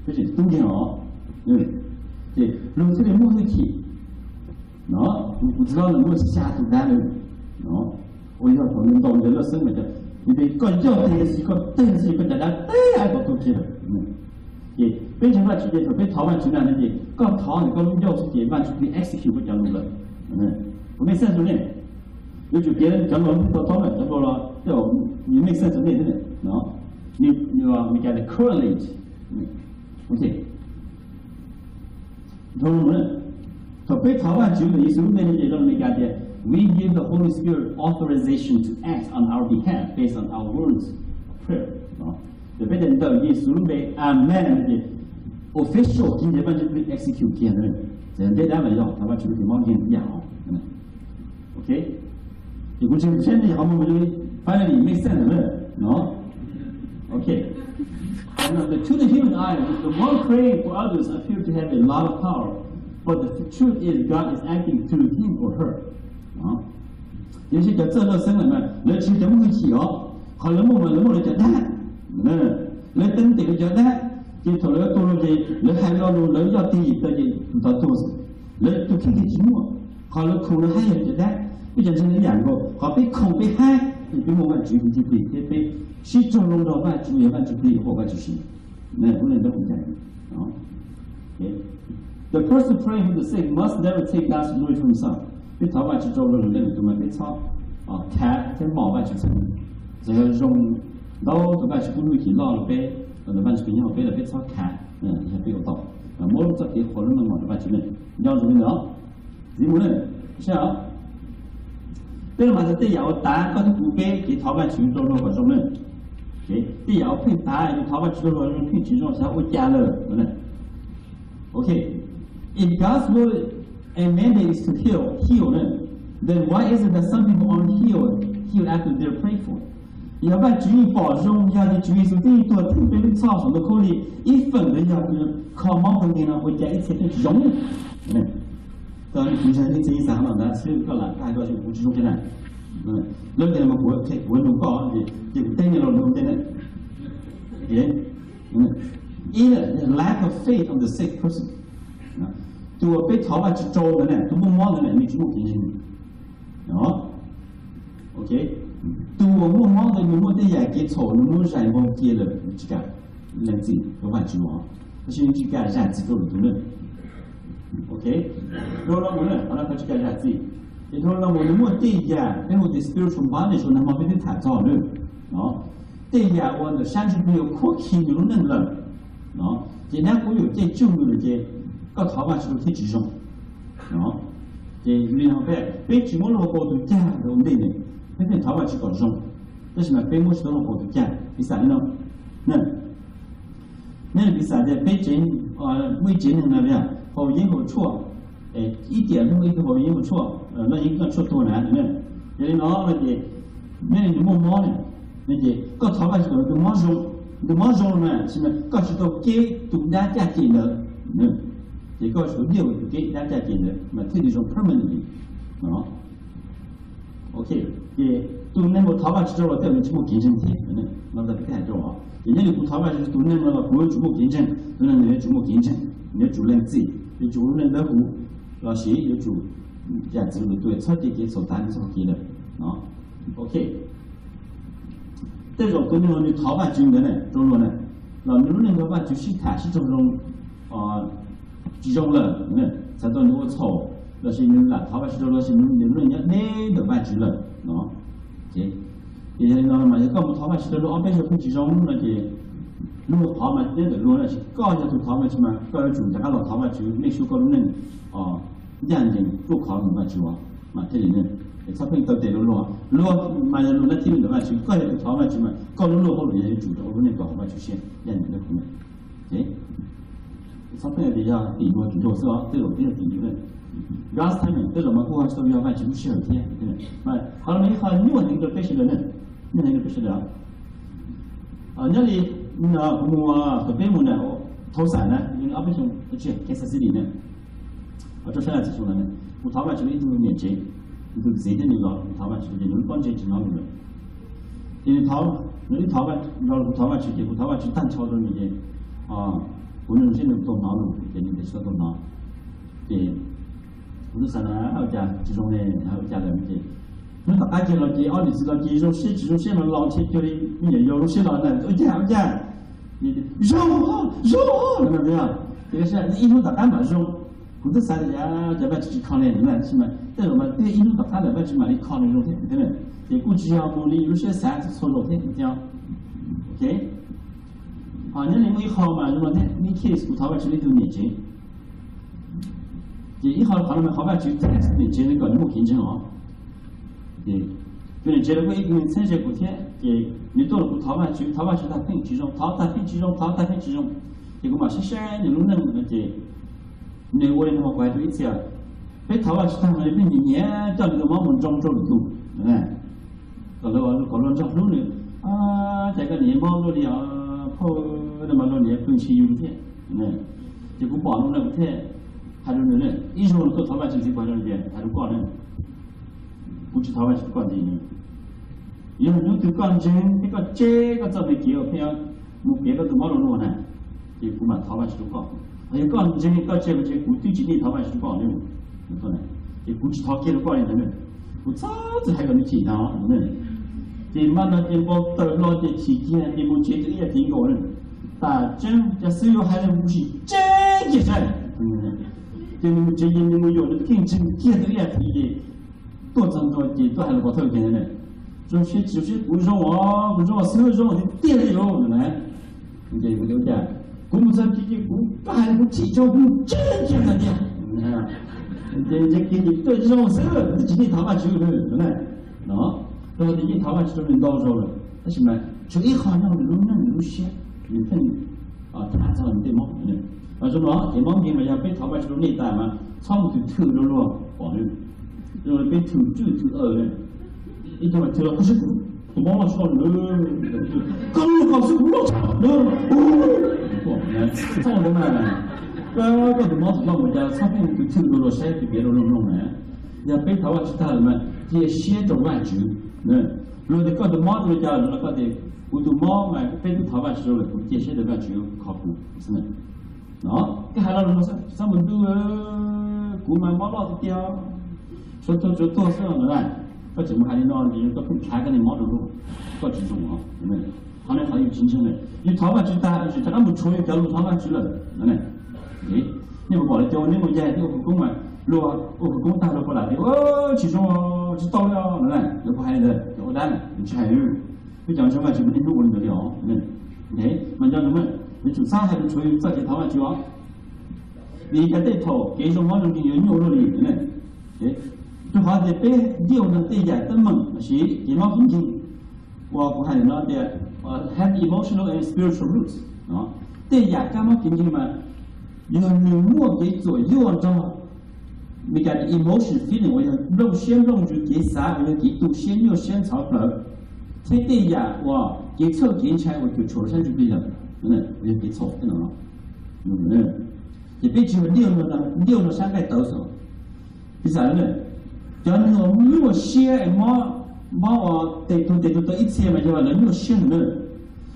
peb tseem tub nkeeg os. Ces luag thiaj li muaj hwj chim. No kuv txiv hlob ntawd muaj xya tus dab lawm. No uas yog thaum nws ntaus nws cov laj xeeb mas cov, koj ncauj teg xwb, koj teg xwb koj cov dab teb ab kom tuag kiag lawm. Ces peb ntseeg Vajtswv ces thaum peb thov Vajtswv na no ces koj thov ntawm koj lub ncauj xwb ces Vajtswv pheej execute koj cov lus lawm. Kuv meej xeej rau nej, yuav tsum piav cov lus tau tau lawm, cov lus los tej zaum nws meej xeej rau nej thiab. No, Meskas tias correlate. Ok. Thaum peb thov Vajtswv ntawm Yexus lub npe no ces zoo li Meskas tias, we give the Holy Spirit authorization to act on our behalf based on our words of prayer. Ces peb tias ntawm Yexus lub npe, amen, ces official kiag ces Vajtswv pheej execute kiag ntawd. Txawm ntej dab los yog thov Vajtswv ces mob nkeeg ib yam os. Ok. Ces kuv tsis saib nej qhov muag mus li, finally make sense lawm no. Ok. And the, to the human eye, the one praying for others appear to have a lot of power, but the truth is God is acting through him or her. Tiam sis cov txawj laj xeeb lawm mas lawv tsis cov muaj hwj chim os, qhov lawv muaj mas lawv muaj lawv cov dab, lawv teev tiam lawv cov dab, ces thaum lawv tuag lawm ces lawv hais lo lus lawv yoj tig yim taw ces tus tod tuag xwb. Lawv tus kheej ces tsis muaj, qhov lawv khoom lawv haib yog cov dab. Peb cov ntseeg ib yam nkaus, qhov peb khoom peb haib ces peb muaj Vajtswv tus ntsuj plig thiab peb sib raug zoo nrog Vajtswv, yog Vajtswv plig pab Vajtswv siv. Lub neej dawb huv ncaj. The person praying for the sick must never take God's glory for himself. Peb thov Vajtswv rau luag lwm leej lwm tus mas peb txhob khav thiab mom Vajtswv txheej. Txawm yog zoo ntau tus Vajtswv pub hwj chim loj rau peb, los ntawm Vajtswv tus nyob hauv peb los peb txhob khav, yog peb ua tau, muab lub txoj kev qhuas lub meej mom rau Vajtswv ne. Nco ntsoov li ntawd. Ntxiv mus ne, saib os. Peb los mas txog tej yam uas tav koj thiab kuv peb kev thov Vajtswv rau luag kom zoo ne. Tej yam uas pheej tav yus thov Vajtswv rau luag pheej tsis zoo xyov ua cas lawm. Ok, if God's will and mandate is to heal, heal, then why is it that some people aren't healed, healed after they're prayed for? Yog Vajtswv yeej pom zoo, yog tias Tswv Yexus twb yeej tuag theej peb lub txhoj saum ntoo khaub lig, ib feem ntawd yog kho mob kho nkeeg no ua cas ib txhia pheej tsis zoo? Koj ib txhia xav no ntawd xwb koj lam hais koj kuv tsis zoo kiag na. Lawv tias mas kuv, kuv nug koj ces kuv teb nej los ntawm ntej na. Ib, lack of faith of the sick person. Tus uas peb thov Vajtswv rau ntawd na, tus muaj mob ntawd na, nws tsis muaj kev ntseeg. Ok, tus uas muaj mob ntawd nws muaj tej yam kev txhaum nws muab zais npog cia lawm, nws tsis kam lees txim rau Vajtswv os, tab sis nws tsis kam zam txim rau lwm tus na. Ok, dhau los mus na, qhov no tsis kam zam txim. Ces dhau los mus nws muaj tej yam peb hu tias spiritual bondage uas nag hmo peb twb tham txog na. Tej yam uas ntawm sab ntsuj plig uas khuab khi nws lub neej lawm, ces dab kuv yuav caij tsuj nws lawm ces koj thov Vajtswv rau thiaj tsis zoo. Ces li no peb, peb tsis muab luag ua tus cag ua ntej ne, peb pheej thov Vajtswv kom zoo, tab sis mas peb muab tsis tau luag ua tus cag. Piv xam li no, nej piv xam tias peb tsev, muaj ib tsev neeg no li haus yeeb haus tshuaj, ib tiam neeg muaj ib tug haus yeeb haus tshuaj, noj yeeb noj tshuaj tuag na. Yog li no no ces nej nws muaj mob ne, no ces koj thov Vajtswv kom nws tus mob zoo, nws tus mob zoo mas tab sis mas koj tsis tau keb tus dab caj ces ntawd, ces koj tsis tau diaj tus keb dab caj ces ntawd mas thiaj li zoo permanently. Ok, ces tus neeg uas thov Vajtswv rau los tej zaum nws tsis muaj kev ntseeg thiab no, peb hais rau os. Ces nyob li kuv thov Vajtswv tus neeg no los kuv yuav tsum muaj kev ntseeg, tus neeg nws yuav tsum muaj kev ntseeg, nws yuav tsum lees txim, yuav tsum ua lub neej dawb huv, lossis yuav tsum zam txim rau tus uas txhob cia kev txhaum tav nws txoj hau kev lawm. Ok, tej zaum tus neeg uas nws thov Vajtswv ntawd na rau luag na, los nws lub neej nrog Vajtswv sib tham sib raug zoo tsis zoo lawm, txhais tau nws ua txhaum, lossis nws lam thov Vajtswv rau luag, lossis nws lub neej nyob deb ntawm Vajtswv lawm no. Ces yog li no mas yog koj mus thov Vajtswv rau luag ob peb zaug pheej tsis zoo no ces Luag thov mas nyob ntawm luag na, koj yog tus thov Vajtswv mas koj yuav tsum rov qab los thov Vajtswv, make sure koj lub neej ncaj ncees ruaj khov ntawm Vajtswv mas thiaj li ne. Txhob pheej taw tes rau luag, luag mas yog luag nab thib ntawm Vajtswv, koj yog tus thov Vajtswv mas koj lub luag hauj lwm yog yuav tsum rau lub neej kom Vajtswv siab ncaj ncees rau kuv ne. Txhob pheej tias yog tim luag tim luag xwb os, tej zaum twb yog tim yus ne. God's timing tej zaum mas kuj tsis tau yog Vajtswv lub sij hawm thiab. Qhov no mas ib qho nyuaj heev rau peb sawv daws ne, nyuaj heev rau peb sawv daws. Nyob li kuv mus, thaum peb mus na, thaum xaim na, ob peb xyoo, Kansas City na, rau sab lav txim xyoo na, kuv thov Vajtswv ib tug niam tsev, ib tug txiv thiab nws los, kuv thov Vajtswv ces nws lub pob ntseg tsis hnov lus lawm. Ces nws thov, nws ib thov, kuv thov Vajtswv ces kuv thov Vajtswv tag nrho rau nws ces kuv nug ntsej nws tau hnov lus ces nws tias tsis tau tau hnov. Ces kuv twb xav na, ua cas tsis zoo ne, ua cas lawm ces hnub tom qab kiag los ces ob niam txiv los ces zoo siab tsis zoo siab mas los ntshe cuag li me nyuam yaus zoo siab los na, ua cas ua cas zoo zoo no, ces ib hnub tom qab mam zoo. Kuv twb xav tias cas Vajtswv tsis kho li na, tab sis mas tej zaum mas twb ib hnub tom qab lawm Vajtswv mam li kho nws zoo thiab. Ces kuj tsis yog mus li lub siab xav txhua zaus thiab. Ho nyob li muaj ib qho mas zoo no thiab, muaj ib case kuv thov Vajtswv ib tug niam tsev. Ces ib qho qhov no mas thov Vajtswv tag niam tsev no kom nws muaj kev ntseeg os. Tus niam tsev no kuj ib tug neeg txheeb ze kuv thiab, ces nws tuaj los kuv thov Vajtswv, thov Vajtswv tag pheej tsis zoo, thov tag pheej tsis zoo, thov tag pheej tsis zoo. Ces kuv mam saib saib nws lub neej no ces nws ua li no mas kuv hais rau ib txhia, peb thov Vajtswv tag mas nws pheej nyiam nyiam coj nws tus mob mus ntsoo rau lwm tus. Kom luag, kom luag nrog hlub nws, cas koj niam mob luaj li os, phauj, no mas luag niam pw ntshis yus thiab. Ces kuv pom no na kuv thiaj hais rau nws, ib zaug nws tuaj thov Vajtswv ntxiv kuv hais rau nws tias, hais rau koj na, kuv tsis thov Vajtswv rau koj ntxiv. Yog hnub twg koj ntseeg thiab koj tseb koj txoj me kev uas pheej mus piav koj tus mob rau luag na, ces kuv mam thov Vajtswv rau koj. Ho yog koj ntseeg koj tseg mus ntseeg kuv twb tsis nij thov Vajtswv rau koj li. Ces kuv tsis thov kiag rau koj li ntawd. Kuv txhob txwm hais kom nws chim ntag. Ces npaj no ces npau taws hlo ces chim kiag ces mus tsev tau ib yam thiv nkaus na. Tas tseeb cov xib hwb hais li kuv sim tseb kiag saib. Ces nws mus tsev ces nws mus yuam nws keej ntseeg kiag tau ib yam thiv ces tuaj txog ntua ces tuaj hais rau pov thawj tias, zoo siab tsis zoo siab kuv zoo os, kuv zoo xwb zoo tiag tiag li lauj na. Ces kuv tias, kuv mus txog kiag ces kuv, koj hais kuv chim tso kuv tseb kiag ntag tiag. Ces ntshe kiag ces tuaj zoo xwb twb tsis nij thov Vajtswv na. No, rau tias yeej thov Vajtswv rau nws ntau zaus lawm tab sis mas tshuav ib qho nyob nws lub neej nws lub siab nws pheej tham txog nws tej mob. Zoo no ces mob nkeeg mas yog peb thov Vajtswv rau nej tas mas txhob mus thwm thwm rau luag pom na. Peb thwm tswj thwm aw na, ib tug mas thwm los koj saib kuv tus mob loj tshaj lawm, koj lub koj xwb kuv loj tshaj lawm. Txhob ua ntawd mas, koj tus mob thaum loj mus cas txhob pheej mus thwm thwm rau luag saib tus piav rau luag mloog na. Yog peb thov Vajtswv tag lawm mas cia siab rau Vajtswv. Luag tias koj tus mob rau li cas lawm no koj tias kuv tus mob mas peb twb thov Vajtswv rau lawm, kuv cia siab rau Vajtswv kho kuv xwb na. No, koj hais lo lus no xwb, txhob mus ntuj, kuv mas mob loj tiag tiag, tshuav tuag tshuav tuag xwb no na. Koj tseem mus hais li no ces koj pheej khav koj niag mob rau luag, koj tsis zoo os. Qhov no qhov yus tsis ntseeg na. Yus thov Vajtswv tag yus tseem rov qab mus tshuav yus cov lus thov Vajtswv lawm no ne. Nej puas pom li cov neb mus yaig tej ua khawv koob mas luag ua khawv koob tag luag puas lam tias tsis zoo, tsis tau li no na, luag puas hais li ntawd? Cov ua dab na nws tsis hais. Peb cov ntseeg Vajtswv mas niaj hnub ua li ntawd li os. Mas nco ntsoov, yuav tsum txhob hais lus tshuav yus txoj kev thov Vajtswv os. Vim yog tej thaum kev zoo mob zoo nkeeg yuav nyuaj luaj li ne. Rau qhov tias peb deal nrog tej yam teeb meem lossis kev mob kev nkeeg uas kuv hais ntawm no tias have emotional and spiritual roots. Tej yam kab mob kev nkeeg mas yog nws muaj kev txuam yuaj nrog Meskas tias emotion, feeling uas yog nplooj siab nplooj ntsws, kev xav uas yog kev tu siab nyuaj siab ntxhov plawv, thiab tej yam uas kev txhawj kev ntshai uas cuam tshuam sab ntsuj plig lawm, uas yog kev txhaum tej no. Ces peb tsis yog deal, deal nrog sab nqaij tawv xwb. Piv xam, cov neeg uas nyuaj siab es mob, mob uas tes tuag tes tuag tau ib txhia mas yog lawv nyuaj siab heev na.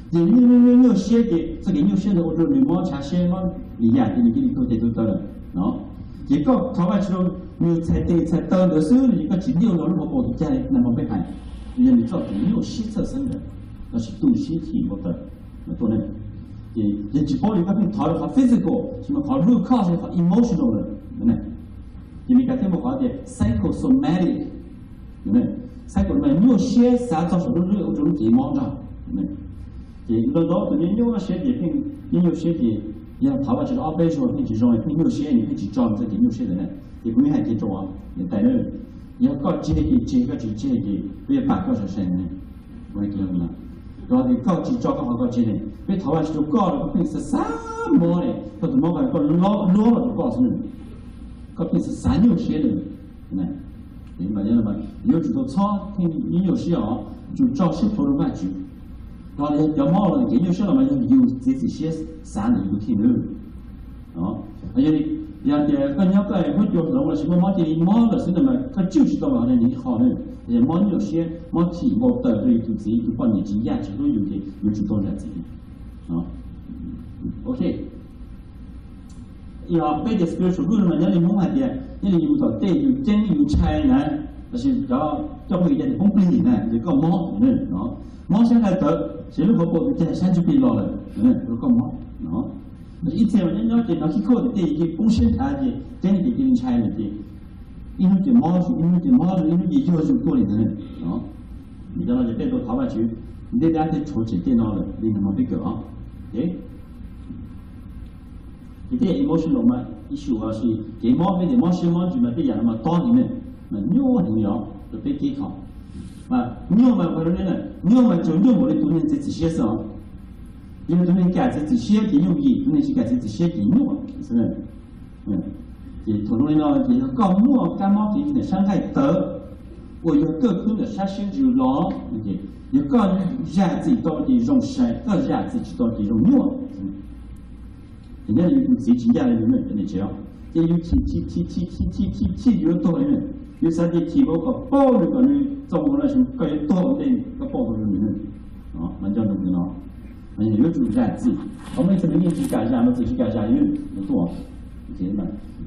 Ces nyuaj nyuaj nyuaj siab ces txoj kev nyuaj siab ntawd ua rau nws mob ntshav siab mob li yam ces nws cia li tuag tes tuag taw lawm no. Ces koj thov Vajtswv rau nws txhais tes txhais taw ntawd xwb no ces koj tsis deal nrog lub hauv paus tug cag li na, hmov peb hais, yog nws txoj kev nyuaj siab txhawj xeeb ntawd lossis tu siab chim npau taws tuaj ne. Ces yog tsis paub li koj pheej thov rau qhov physical, tsis mas qhov root cause qhov emotional lawm. Ces Meskas thiaj muaj qhov tias psychosomatic, psycho mas nyuaj siab xav txog saum lub hlwb ua rau lub cev mob nrog. Ces ntau ntau tus nyuaj nyuaj siab ces pheej nyuaj nyuaj siab ces yog thov Vajtswv ob peb zaug pheej tsis zoo, pheej nyuaj siab, nws pheej tsis tso nws txoj kev nyuaj siab ntawd na. Ces kuv yeej hais kiag rau nej tias, yog koj tseg ces tseg, koj tsis tseg ces peb yuav pam koj sai sai na. Kuv hais kiag rau tias koj tsis tso koj qhov koj tseg ne, peb thov Vajtswv rau koj los koj pheej xav xav mob ne, koj tus mob ko koj luab luab los rau koj xwb na, koj pheej xav xav nyuaj siab na. Yuav tsum tau txhob pheej nyuaj nyuaj siab os, tsum tso siab plhuav rau Vajtswv. Rau qhov cov mob los kev nyuaj siab los mas yog yus txiav txim siab xav ntawm yus tus kheej nawb. Yog tias koj nyob koj huab cua hloov los sis muaj mob cia li mob lawm xwb no mas koj tswj tsis tau los nws ib qho na. Yog mob nyuaj siab, mob chim npau taws rau yus tus txiv tus poj niam tsis ncaj tsis hlub yus ces yuav tsum tau zam txim. Ok, yog peb tias spiritual good no mas nyob li Hmoob hais tias nyob li yus tom tej yus ceeb yus ntshai na, los sis cov coj phooj ywg tias poob plig na ces koj mob, mob sab nqaij tawv ces lub hauv paus tus cag sab ntsuj plig los lawm, koj mob. Ib txhia mas nyob nyob ces hnov khib khuaj tias tej yus poob siab nthav ces ceeb ces cia li ntshai lawm ces ib hnub ces mob, ib hnub ces mob, ib hnub ces yuag zus tuaj li ntawd. Yog no ces peb tau thov Vajtswv, ntej dab thiab tshuav tseem tej no lawm li no peb kawm os. Ces tej emotional mas issue los sis kev mob, peb tias mob siab mob ntsws mas tej yam no mas tob heev ne, mas nyuaj heev li os rau peb kev kho. Mas nyuaj mas, nyuaj mas tsuas nyuaj npaum li tus neeg txiav txim siab xwb os. Yog tus neeg kam txiav txim siab ces yooj yim, tus neeg tsis kam txiav txim siab ces nyuaj. Ces thaum zoo li no ces yog koj muaj kab mob kev ntshai sab nqaij tawv uas yog kawg khwb ntawm sab siab ntsws los, yog koj zam txim tau ces zoo sai, koj zam txim tsis tau ces zoo nyuaj. Ces nyob li yus tus txiv tsis ncaj li yus ne, ces yus chim chim chim chim chim chim chim chim yus yuav tuag li ne. Yus xav tias chim ua kom paub nws kom nws txaus mus no, koj yuav tuag ua ntej koj paub tau nws ne. Mas nco ntsoov li no, yuav tsum zam txim. Qhov muaj ib txhia neeg yeej tsis kam zam, mas txawm tsis kam zam li ne, tuag.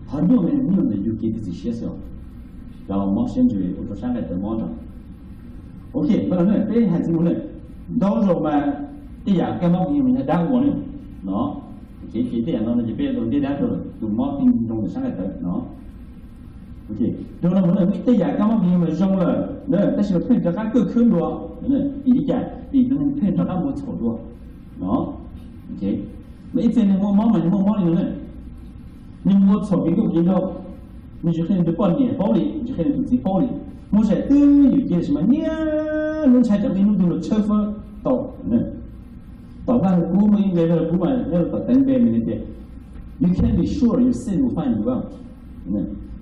Qhov nyuaj mas nyuaj ntawm yus kev txiav txim siab xwb. Cov mob siab ntsws ua rau sab nqaij tawv mob nrog. Ok, mas peb hais txij mus ne, ntau zaus mas tej yam kab mob pheej yog dab ua ne no. Ces tej yam no ces peb yuav tau ntej dab rau tus mob pheej zoo ntawm sab nqaij tawv no. Rau no mus ne, tej yam kab mob pheej yog mas zoo lawm na, tab sis mas pheej rov qab kawg khwb dua. Vim li cas? Vim tus neeg pheej rov qab npau txhaum dua no. Mas ib txhia neeg muaj mob mas nws muaj mob li no ne, nws npau txhaum kev nkauj kev nraug, nws tsis qhia nws tus poj niam paub li, tsis qhia nws tus txiv paub li. Muaj sij hawm twb yus cia tab sis mas niaj hnub ntshai tsam ib hnub twg los tshawb fawb tau. Tom Vaj Lug Kub muaj ib nqe Vaj Lug Kub mas nyob rau tom teev npe nws tias, you can't be sure your sin will find you out.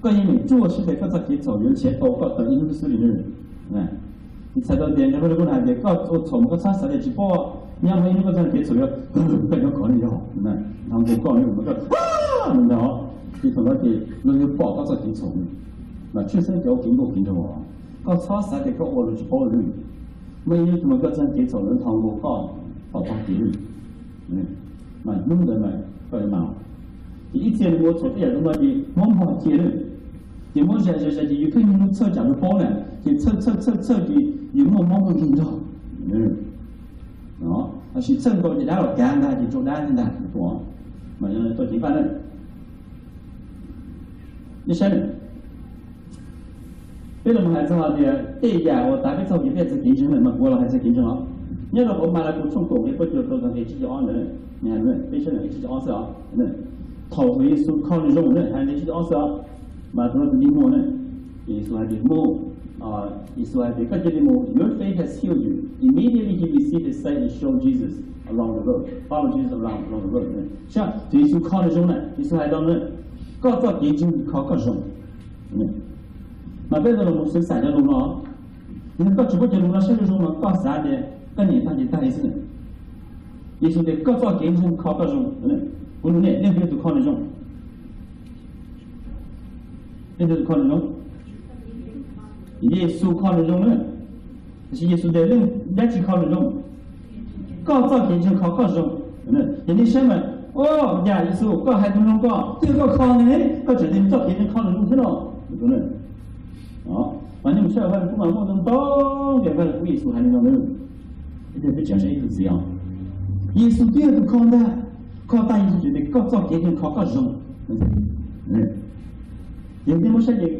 Koj yeej meem tsuaj siab tias koj txoj kev txhaum yuav nrhiav tau koj tau ib hnub xwb li. Txhais tau tias nqe Vaj Lug Kub hais tias koj ua txhaum mas koj txhob xav tias tsis paub, nyob muaj ib hnub koj txoj kev txhaum yuav, koj nyob kov li yog, nws nkaus koj li mas koj, nws nkaus, ces thaum no ces luag yuav pom koj txoj kev txhaum. Mas tshwj xeeb cov ua kev nkauj kev nraug, koj txhob xav tias koj ua luag tsis paub li. Muaj ib hnub twg mas koj txoj kev txhaum yuav nthos nkaus koj tom tag kev li. Mas hnub ntawd mas koj yuav mas, ces ib txhia nws ua txhaum tej yam zoo no ces mob npog cia li, ces mob zais zais zais ces yus pheej niaj hnub txhawj tsam luag paub na, ces txhawj txhawj txhawj txhawj ces yus muaj mob npog nkeeg nrog. Lossis txhawj nkaus ces dab los kav ntag ces raug dab thiab ntag tuaj. Mas yog tau ceev faj na. Nej saib, peb los mus hais txog hais tias tej yam uas tav peb txoj hau kev, peb txoj kev ntseeg na, mas kuv los hais txog kev ntseeg os. Nyob rau qhov Malakaus tshooj kaum nqe peb caug rau txog nqe tsib caug ob ntawd, nej hais nqe tsib caug ob xwb os. Thaum uas Yexus kho nws zoo na, hais nqe tsib caug ob xwb os, mas tus no tus dig muag na, ces Yexus hais tias mus, Yexus hais tias koj cia li mus, your faith has healed you. Immediately he received his sight and showed Jesus along the road, followed Jesus around along the road. Saib, tus Yexus kho nws zoo na, Yexus hais tau na, koj txoj kev ntseeg kho koj zoo. Mas peb tau los mus xwv xam cov lus no, yog koj tsis paub cov lus no saib zoo zoo mas koj xav tias koj niam tag ces tag li xwb. Yexus tias koj txoj kev ntseeg kho koj zoo. Kuv nug nej, leej twg yog tus kho nws zoo? Leej twg tus kho nws zoo? Yexus kho nws zoo na. Tiam sis Yexus tias leej dab tsi kho nws zoo? Koj txoj kev ntseeg kho koj zoo. Ces nej saib mas, o, yam Yexus koj hais tus zoo ko twb yog koj kho ne, koj tseem tias nws txoj kev ntseeg kho nws zoo thiab no. Mas nej mus saib Vaj Lug Kub mas muaj ntau ntau nqe Vaj Lug Kub Yexus hais li no na. Peb tseem saib ib tug txiv os, Yexus twb yog tus kho ntag, kho tag Yexus tseem tias koj txoj kev ntseeg kho koj zoo. Yog nej muab saib ces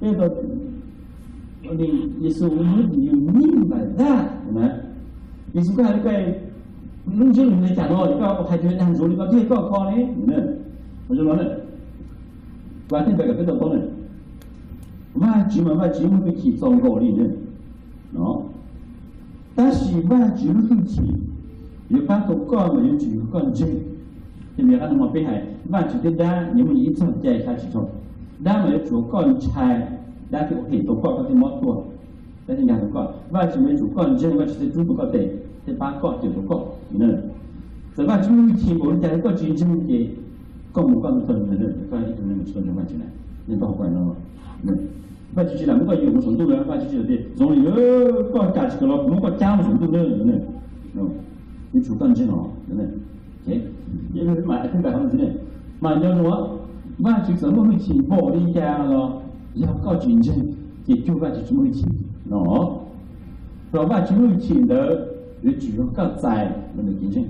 peb tau Yexus, you mean by that? Yexus koj hais li ko, Lub ntsiab lus li cas no, koj hais tias dag ntsuav li ko thiab koj kho ne. Zoo no, Galatians peb kaum peb tau paub ne, Vajtswv mas Vajtswv muaj hwj chim txaus nkaus li ne. Tab sis Vajtswv lub hwj chim yuav pab tau koj mas yuav tsum yog koj ntseeg. Ces vim qhov no peb hais Vajtswv thiab dab nyias muaj nyias ib txoj cai, tab sis dab mas yuav tsum koj ntshai, dab thiaj ua hem tau koj, koj thiaj mob tuag, dab thiaj nkag tau koj. Vajtswv mas yuav tsum koj ntseeg, Vajtswv thiaj rub tau koj tes, thiaj pab koj, cawm tau koj. Txawm Vajtswv lub hwj chim npaum li cas los koj tsis ntseeg ces koj mus koj tug tag, koj ib tug neeg tsis tau ntseeg Vajtswv na. Yeej tau hais no, Vajtswv tsis lam muab koj yuam mus saum ntuj na, Vajtswv tsis lam tias zoo li koj kam tsis kam los kuv muab koj cab mus saum ntuj na. Yuav tsum koj ntseeg os. Mas nco ntsoov, Vajtswv txawm muaj hwj chim npaum li cas los yog koj tsis ntseeg ces cuag Vajtswv tsis muaj hwj chim no. Rau Vajtswv lub hwj chim ntawd yuav tsum yog koj txais los ntawm kev ntseeg.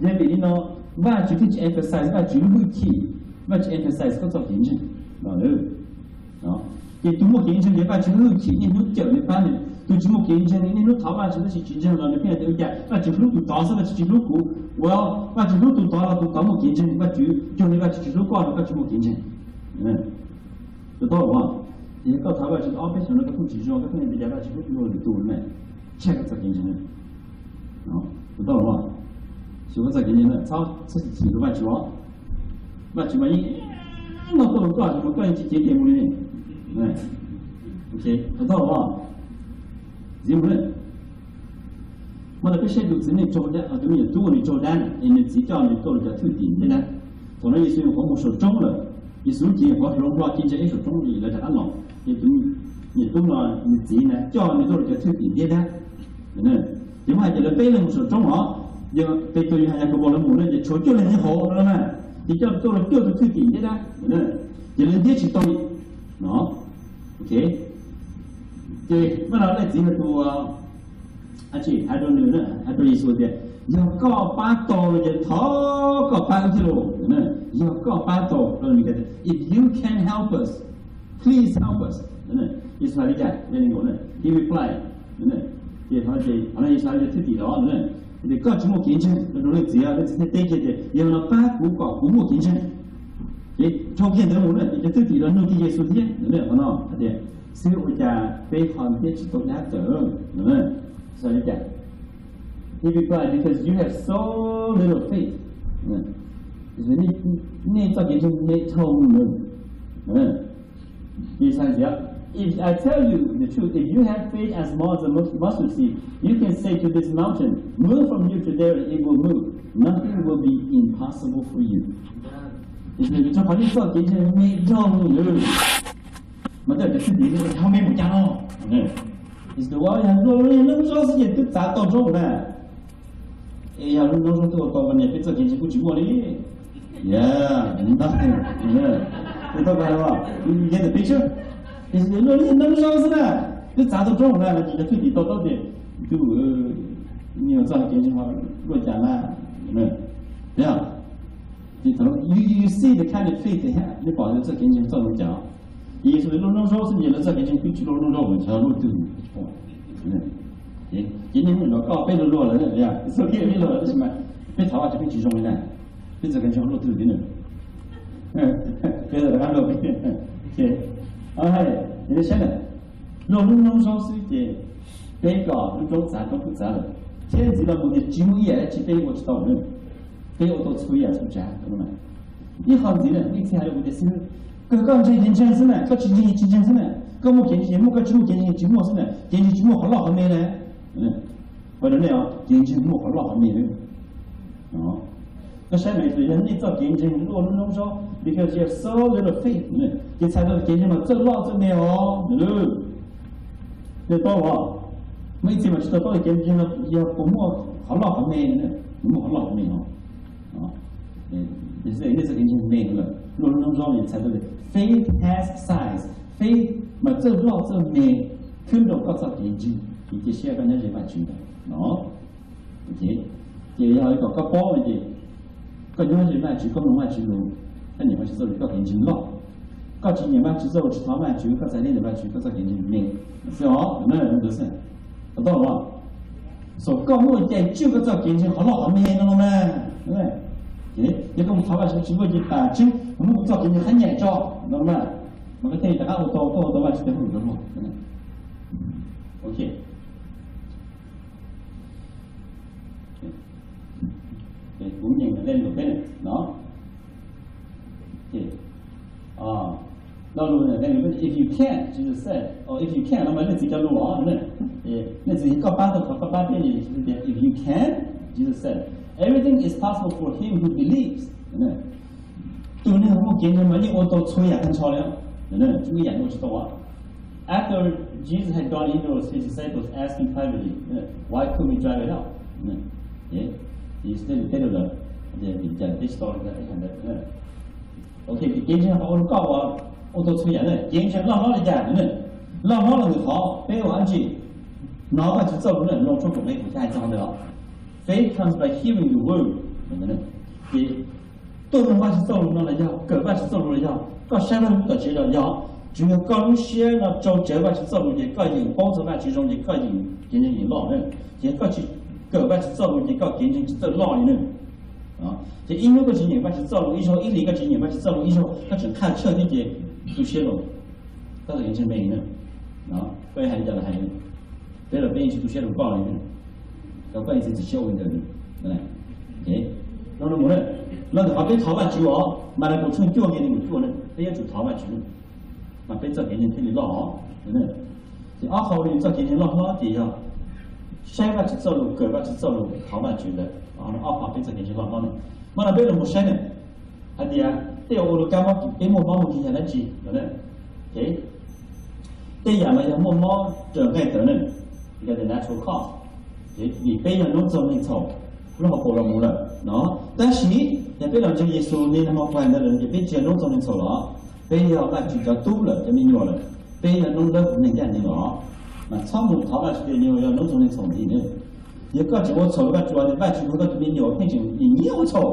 Yog vim li no Vajtswv thiaj tsis emphasize Vajtswv lub hwj chim, Vajtswv emphasize koj txoj kev ntseeg. Ces tus muaj kev ntseeg ces Vajtswv lub hwj chim niaj hnub cawm nws pab nws. Tus tsis muaj kev ntseeg niaj hnub thov Vajtswv tab sis tsis ntseeg los nws pheej hais tias ua cas Vajtswv hlub tus tod xwb Vajtswv tsis hlub kuv. Ua, Vajtswv hlub tus tod los tus tod muaj kev ntseeg, Vajtswv cuag li Vajtswv tsis hlub koj los koj tsis muaj kev ntseeg. Tus tau los, ces yog koj thov Vajtswv ob peb xyoos no koj pheej tsis zoo, koj pheej tias cas Vajtswv hlub kuv dua lwm tus ne, tshaj koj txoj kev ntseeg. Tus tau los, xyuas koj txoj kev ntseeg, txhob txhob chim rau Vajtswv os. Vajtswv mas yeej noj tuaj rau koj, koj yeej tsis cev tes mus li ne. Tus tau los, txiv mus ne. Mas peb saib tus txiv neej raug dab, tus me nyuam tub uas nws raug dab na, es nws txiv coj nws tuaj rau cov thwj tim ntiaj dab. Thaum no Yexus nyuam qhuav mus saum roob lawm, Yexus lub cev nyuam qhuav hloov hlo ci ntsa ib saum roob li lawv rov qab los, ces tus me nyuam tub no nws txiv na coj nws tuaj rau cov thwj tim ntiaj dab. Ces muab hais tias lawv peb leeg mus saum roob os, yog Petus, Yauhas, Yakaunpaus lawv mus na, ces tshuav cuaj leeg nyob hauv no na, ces coj tuaj rau cuaj tus thwj tim ntiaj dab, ces lawv ntiab tsis tau li no. Ces muab no leej txiv hais tus, hais rau nws, hais rau Yexus tias, yog koj pab tau no ces thov koj pab wb thiab lauj. Yog koj pab tau, if you can help us, please help us. Yexus hais li cas? He replied, ces qhov no Yexus hais li thwj tim los, tias koj tsis muaj kev ntseeg, rau leej txiv, leej txiv thiaj teb kiag tias yog no pab kuv kom kuv muaj kev ntseeg. Ces dhau kiag ntawd mus na ces cov thwj tim los nug kiag Yexus thiab qhov no hais tias, xib hwb, ua cas peb ho ntiab tsis tau dab tawm? Yexus hais li cas? He replied, because you have so little faith. Nej txoj kev ntseeg me dhau lawm. If I tell you the truth, if you have faith as small as a mustard seed, you can say to this mountain, move from here to there, and it will move. Nothing will be impossible for you. Rau qhov nej txoj kev ntseeg me dhau lawm. Mas tej cov thwj tim no yog me mus cas no? Yog luaj li noob zaub xwb ces twb txav tau roob na. Es yog lub noob zaub twb ua tau niag peb txoj kev ntseeg kuj tsis muaj li. Yog, ntag, ntag, peb txoj kev ntseeg luaj li noob zaub xwb na, twb txav tau roob na, ces cov thwj tim to taub tias, Ntuj, nej txoj kev ntseeg luaj cas na. Yog, you see the kind of faith they have, nej pom lawv txoj kev ntseeg txoj zoo cas. Ces Yexus tias lub noob zaub xwb ces lawv txoj kev ntseeg twb tsis luaj lub noob zaub, ntshe luaj twg. Ces nej mus los koj peb luag luag lawm, txoj kev ntseeg luaj lawm tab sis mas peb thov Vajtswv peb tsis zoo li na, peb txoj kev ntseeg luaj twg thiab na. Peb rov qab luaj peb. Ces saib na, luaj lub noob zaub xwb ces peb kom lub roob txav roob kuj txav lawm, thiab ntxiv los mus tias tsis muaj ib yam dab tsi peb ua tsis tau na. Peb ua tau txhua yam txhua tsav. Ib qho ntxiv na, ib txhia hais rau kuv tias, xib hwb, kawg koj ntseeg ces ntseeg xwb na, koj tsis ntseeg tsis ntseeg xwb na, koj muaj kev ntseeg ces muaj, koj tsis muaj kev ntseeg tsis muaj xwb na, kev ntseeg tsis muaj qhov loj qhov me na. Ua rau nej os, kev ntseeg muaj qhov loj qhov me na. Koj saib mas yog nej txoj kev ntseeg luaj lub noob zaub, because you have so little faith, ces txhais tau kev ntseeg mas txawj loj txawj me os. Nej tau os, muaj ib txhia mas tsis tau paub kev ntseeg yog puas muaj qhov loj qhov me, muaj qhov loj qhov me os. Nej txoj kev ntseeg me lawm, luaj lub noob zaub li txhais tau faith has size, faith mas txawj loj txawj me, khwb rau koj txoj kev ntseeg, kev cia siab koj nyob ze Vajtswv ntawd no. Ces yog kom koj paub no ces koj nyob ze Vajtswv, koj mloog Vajtswv lus, koj nyiam Vajtswv txoj lus, koj kev ntseeg loj. Koj tsis nyiam Vajtswv txoj lus, tsis thov Vajtswv, koj txais li ntawm Vajtswv, koj txoj kev ntseeg me xwb os. Ntawd xwb, tau los? Xav koj muaj cai tswj koj txoj kev ntseeg qhov loj qhov me no los mas, yog koj mus thov Vajtswv tsis muaj cai pam tswj, muab kuv txoj kev ntseeg qhab nyam tso no mas, mas koj thiaj li rov qab ua tau, koj ua tau Vajtswv tes hauj lwm zoo. Ok, kuv nyeem lawm peb no. Lo lus, if you can, Jesus said, if you can no mas leej txiv cov lus os, leej txiv koj pab tau qhov koj pab peb li, if you can, Jesus said, everything is possible for him who believes. Tus neeg muaj kev ntseeg mas yeej ua tau txhua yam tag nrho li, tsis muaj ib yam ua tsis tau. After Jesus had gone indoors, his disciples asked him privately, why couldn't we drive it out? Ces Yexus thiaj li teb rau lawv tias, vim cas peb tsis tau ua tau tej yam ntawd? Ok, ces kev ntseeg qhov ua rau koj ua tau txhua yam na, kev ntseeg loj hlob li cas na, loj hlob los ntawm qhov peb ua dab tsi? Hnov Vajtswv txoj lus na, Loos tshooj kaum peb kaum xya hais txog ntawd os. Faith comes by hearing the word. Ces tuaj mloog Vajtswv txoj lus no los yog kawm Vajtswv txoj lus los yog koj saib Vajtswv lub tuam tsev los yog, tsuas yog koj lub siab no tsau tsawv Vajtswv txoj lus ces koj yeej paub txog Vajtswv zoo ces koj yeej kev ntseeg yeej loj na. Ces koj tsis kawm Vajtswv txoj lus ces koj kev ntseeg tsis txawj loj li na. Ces ib hnub koj tsis nyeem Vajtswv txoj lus ib zaug, ib hlis koj tsis nyeem Vajtswv txoj lus ib zaug, koj tseem qhaj tshaj thiab ces tu siab rau, koj txoj kev ntseeg me na. Koj hais li cas los hais, peb los peb yeej tsis tu siab rau koj li. Koj yeej txiav txim siab ua li ntawd. Los ntawm qhov peb thov Vajtswv os, Marcos tshooj cuaj nqe nees nkaum cuaj na, peb yuav tsum thov Vajtswv mas peb txoj kev ntseeg thiaj li loj os. Ces ob qho li txoj kev ntseeg loj hlob ces yog saib Vajtswv txoj lus, kawm Vajtswv txoj lus, thov Vajtswv ntawd, ob qho peb txoj kev ntseeg loj hlob na. Mas no peb los mus saib na, hais tias tej uas ua rau kab mob, peb muaj mob muaj nkeeg yog dab tsi? Tej yam mas yog muaj mob raws nqaij tawv na, yog the natural cause, ces vim peb yog noob txog neeg txhaum, lub hauv paus los mus lawm no. Tab sis yog peb los ntseeg Yexus li nag hmo kuv hais ntawd lawm ces peb tsis yog noob txog neeg txhaum los, peb yog Vajtswv cov tub lawm, cov me nyuam lawm, peb yog noob dawb huv neeg ncaj ncees los, mas txhob mus thov Vajtswv tias nws yog noob txog neeg txhaum ntxiv na. Yog koj tseem ua txhaum rau Vajtswv, Vajtswv hu koj tus me nyuam pheej tseem nyiam ua txhaum,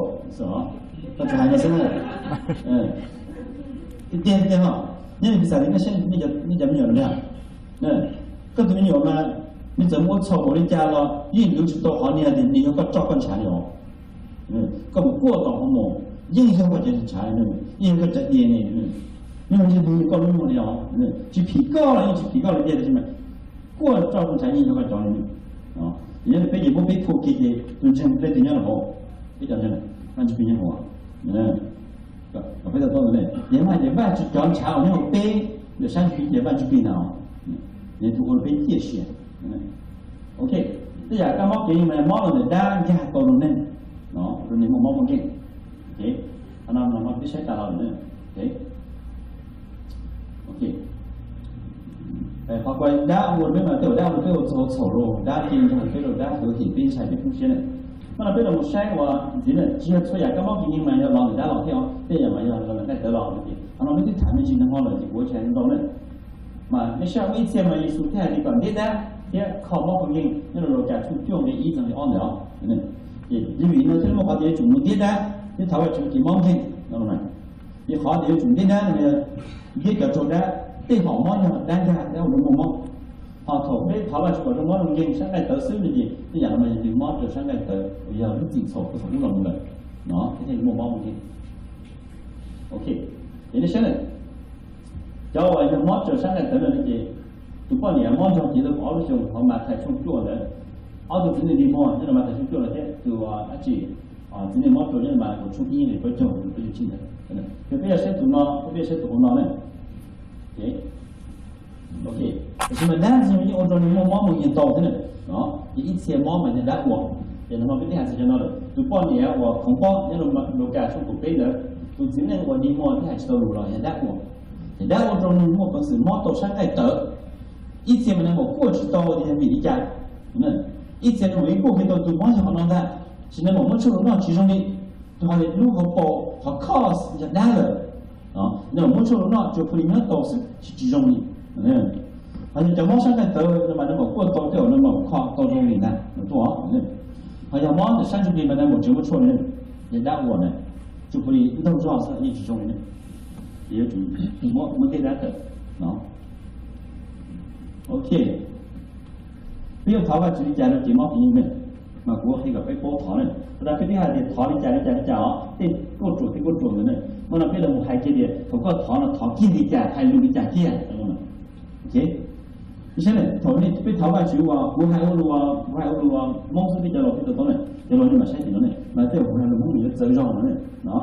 koj tsuas hais no xwb na. Tiag tiag, nyob li piv xam li nej saib nej cov me nyuam no, koj tus me nyuam mas nws txawm mus ua txhaum npaum li cas los yeej luv tsis tau qhov niag tias nws yog koj roj koj ntshav li os. Koj mus kuaj tom hauv mos yeej yog koj cov ntshav, yeej yog koj cov diav ne. Nws mas yog nws koj lub muag li os, tsis phim koj los yeej tsis phim koj li tiag, tab sis mas kuaj roj koj ntshav yeej yog koj cov li. Yog peb ces muab peb phua kiag ces tus ntseeg leej twg nyob rau hauv? Peb cov ntseeg, Vaj Ntsuj Plig nyob hauv. Peb tau tau ne, yog mas ces Vaj Ntsuj cov ntshav uas nyob hauv peb, ntawm sab Ntsuj Plig ces Vaj Ntsuj Plig ntag, nws tus ua rau peb ciaj sia. Ok, tej yam kab mob kev ntseeg mas mob los ntawm dab nkag tau rau neeg, rau neeg muaj mob muaj nkeeg. Qhov no peb saib tas los lawm. Qhov dab ua rau peb mas tej zaum dab ua rau peb ua txhaum, txhaum rau dab, ces nrog peb rau dab, ua hem peb ntshai peb poob siab na. Mas no peb los mus saib ua ntxiv na, tsis yog txhua yam kab mob kev ntseeg mas yog los ntawm dab los thiab os, tej yam mas yog los ntawm nqaij tawv los. Qhov no peb twb tham me ntsis nag hmo lawm ces kuv ua tsis hais ntau na. Mas nej saib muaj ib txhia mas Yexus thiaj hais tias kom ntiab dab thiab kho mob kev ntseeg nyob rau Lukas tshooj cuaj nqe ib txog nqe ob ntawd os. Ces yog vim no thiaj muaj qhov tias yuav tsum mus ntiab dab thiab thov Vajtswv kev mob nkeeg no. Ces qhov tias yuav tsum ntiab dab no yog ntiab cov raug dab, tej hom mob yog dab nkag dab ua rau muaj mob. Ho thaum peb thov Vajtswv kom zoo mob zoo nkeeg sab nqaij tawv xwb no ces tej yam no mas yog nws mob rau sab nqaij tawv uas yog lub txim txhaum puag thaum ub los mus lawm no, thiaj li muaj mob muaj nkeeg. Ok, ces nej saib na, cov uas yog mob rau sab nqaij tawv no ces tus poj niam mob nrog cev tau kaum ob lub xyoo, hauv Mathais tshooj cuaj ntawd, ob tug txiv neej dig muag nyob rau Mathais tshooj cuaj no thiab tus dab tsi, txiv neej mob rau nyob rau Mathais tshooj ib nqe plaub caug plaub caug tsib ntawd. Yog peb yuav saib tus no, peb yuav saib tus hauv no na. Ok, tiam sis mas dab ntxwg nyoog yeej ua rau neeg muaj mob muaj nkeeg ntau thiab na. Ces ib txhia mob mas yog dab ua. Ces nag hmo peb twb hais txog cov no lawm, tus poj niam uas khoov pob nyob rau Lukas tshooj kaum peb ntawd, tus txiv neej uas dig muag thiab hais tsis tau lus los yog dab ua. Ces dab ua rau neeg muaj peev xwm mob tau sab nqaij tawv. Ib txhia mas neeg maum kuaj tsis tau tias yog vim li cas. Ib txhia neeg maum yeej kuaj kiag tau tus mob yog qhov no ntag, sis neeg maum muab tshuaj los noj tsis zoo li. Tus hais tias lub hauv paus qhov cause yog dab lawm. Neeg maum muab tshuaj los noj tsuas phu li nyob tau xwb, tsis tsis zoo li. Ho yog cov mob sab nqaij tawv no mas neeg maum kuaj tau tej zaum neeg maum kho tau zoo li ntag, tuaj. Ho yog mob ntawm sab ntsuj plig mas neeg maum tseem muab tshuaj li, yog dab ua na, tsuas phu li ntaug zog xwb yeej tsis zoo li. Ces yuav tsum muab, muab ntiab dab tawm no. Ok. Peb yuav thov Vajtswv li cas rau kev mob kev nkeeg ne? Mas kuv qhia kom peb paub thov ne. Thaum ntawd peb twb hais tias thov li cas li cas li cas os, tej kuj ruam tej kuj ruam ntawd ne. Mas no peb los mus hais kiag tias thaum koj thov no thov kiag li cas, hais lus li cas kiag. Saib, thaum peb thov Vajtswv uas kuv hais ua lus, kuv hais ua lus Hmoob xwb peb cov laus peb to taub ne, cov laus nej mam saib tim no ne, mas tej kuv hais lus Hmoob nws yuav txawv zog no ne. No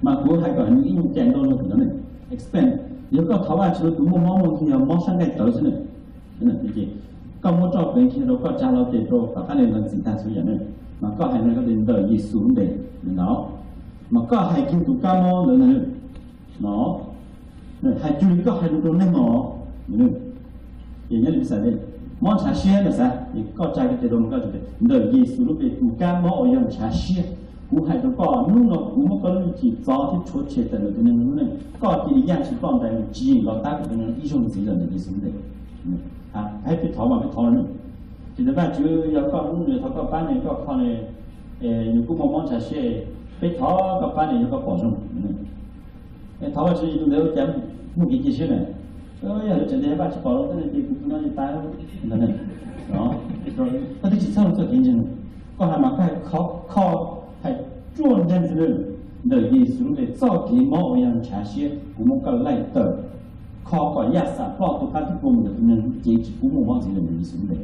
mas kuv hais kom nws ib nyuag cais ntau zog tim no ne. Explain, yog koj thov Vajtswv tus muaj mob muaj nkeeg, yog mob sab nqaij tawv xwb ne, koj muab roj pleev kiag rau koj tsa hlo ces rau tom qab ne ntxim tag xwb yam ne. Mas koj hais no koj tias ntawm Yexus lub npe no, mas koj hais kiag tus kab mob ntawd ntag no. Hais cuag li koj hais lus rau neeg no. Ces nyob li xav mob ntshav siab no xav, ces koj tsa kiag tes rau koj, ntawm Yexus lub npe tus kab mob uas yog ntshav siab, kuv hais rau koj hnub no kuv muab koj lub cim txov thiab rhuav tshem tawm ntawm tus neeg no lub neej, koj cia li yaj tsis ploj ntais mus tsis yeem los tab kuv tus neeg ib zaug ntxiv lawm ntawm Yexus lub npe. Hais peb thov mas peb thov no, tsis tas Vajtswv yog koj hlub nws, thov koj pab nws, koj kho nws, nws kuj muaj mob ntshav siab, peb thov koj pab nws yog koj pom zoo. Thov Vajtswv tus ntawd ua cas muaj kev cia siab na? Yog lawv tseem tias Vajtswv pom zoo tej no ces kuv tus no ces tas. Koj twb tsis txhob txoj kev ntseeg, koj hais mas koj hais kho, hais ruaj nreeg xwb na, ntawm Yexus lub npe txoj kev mob uas yog ntshav siab kuv muab koj laij tawm, kho kom yaj xam ploj tu qab tu kua mus ntawm tus neeg lub cev tsis pub muaj mob ntxiv ntawm Yexus lub npe.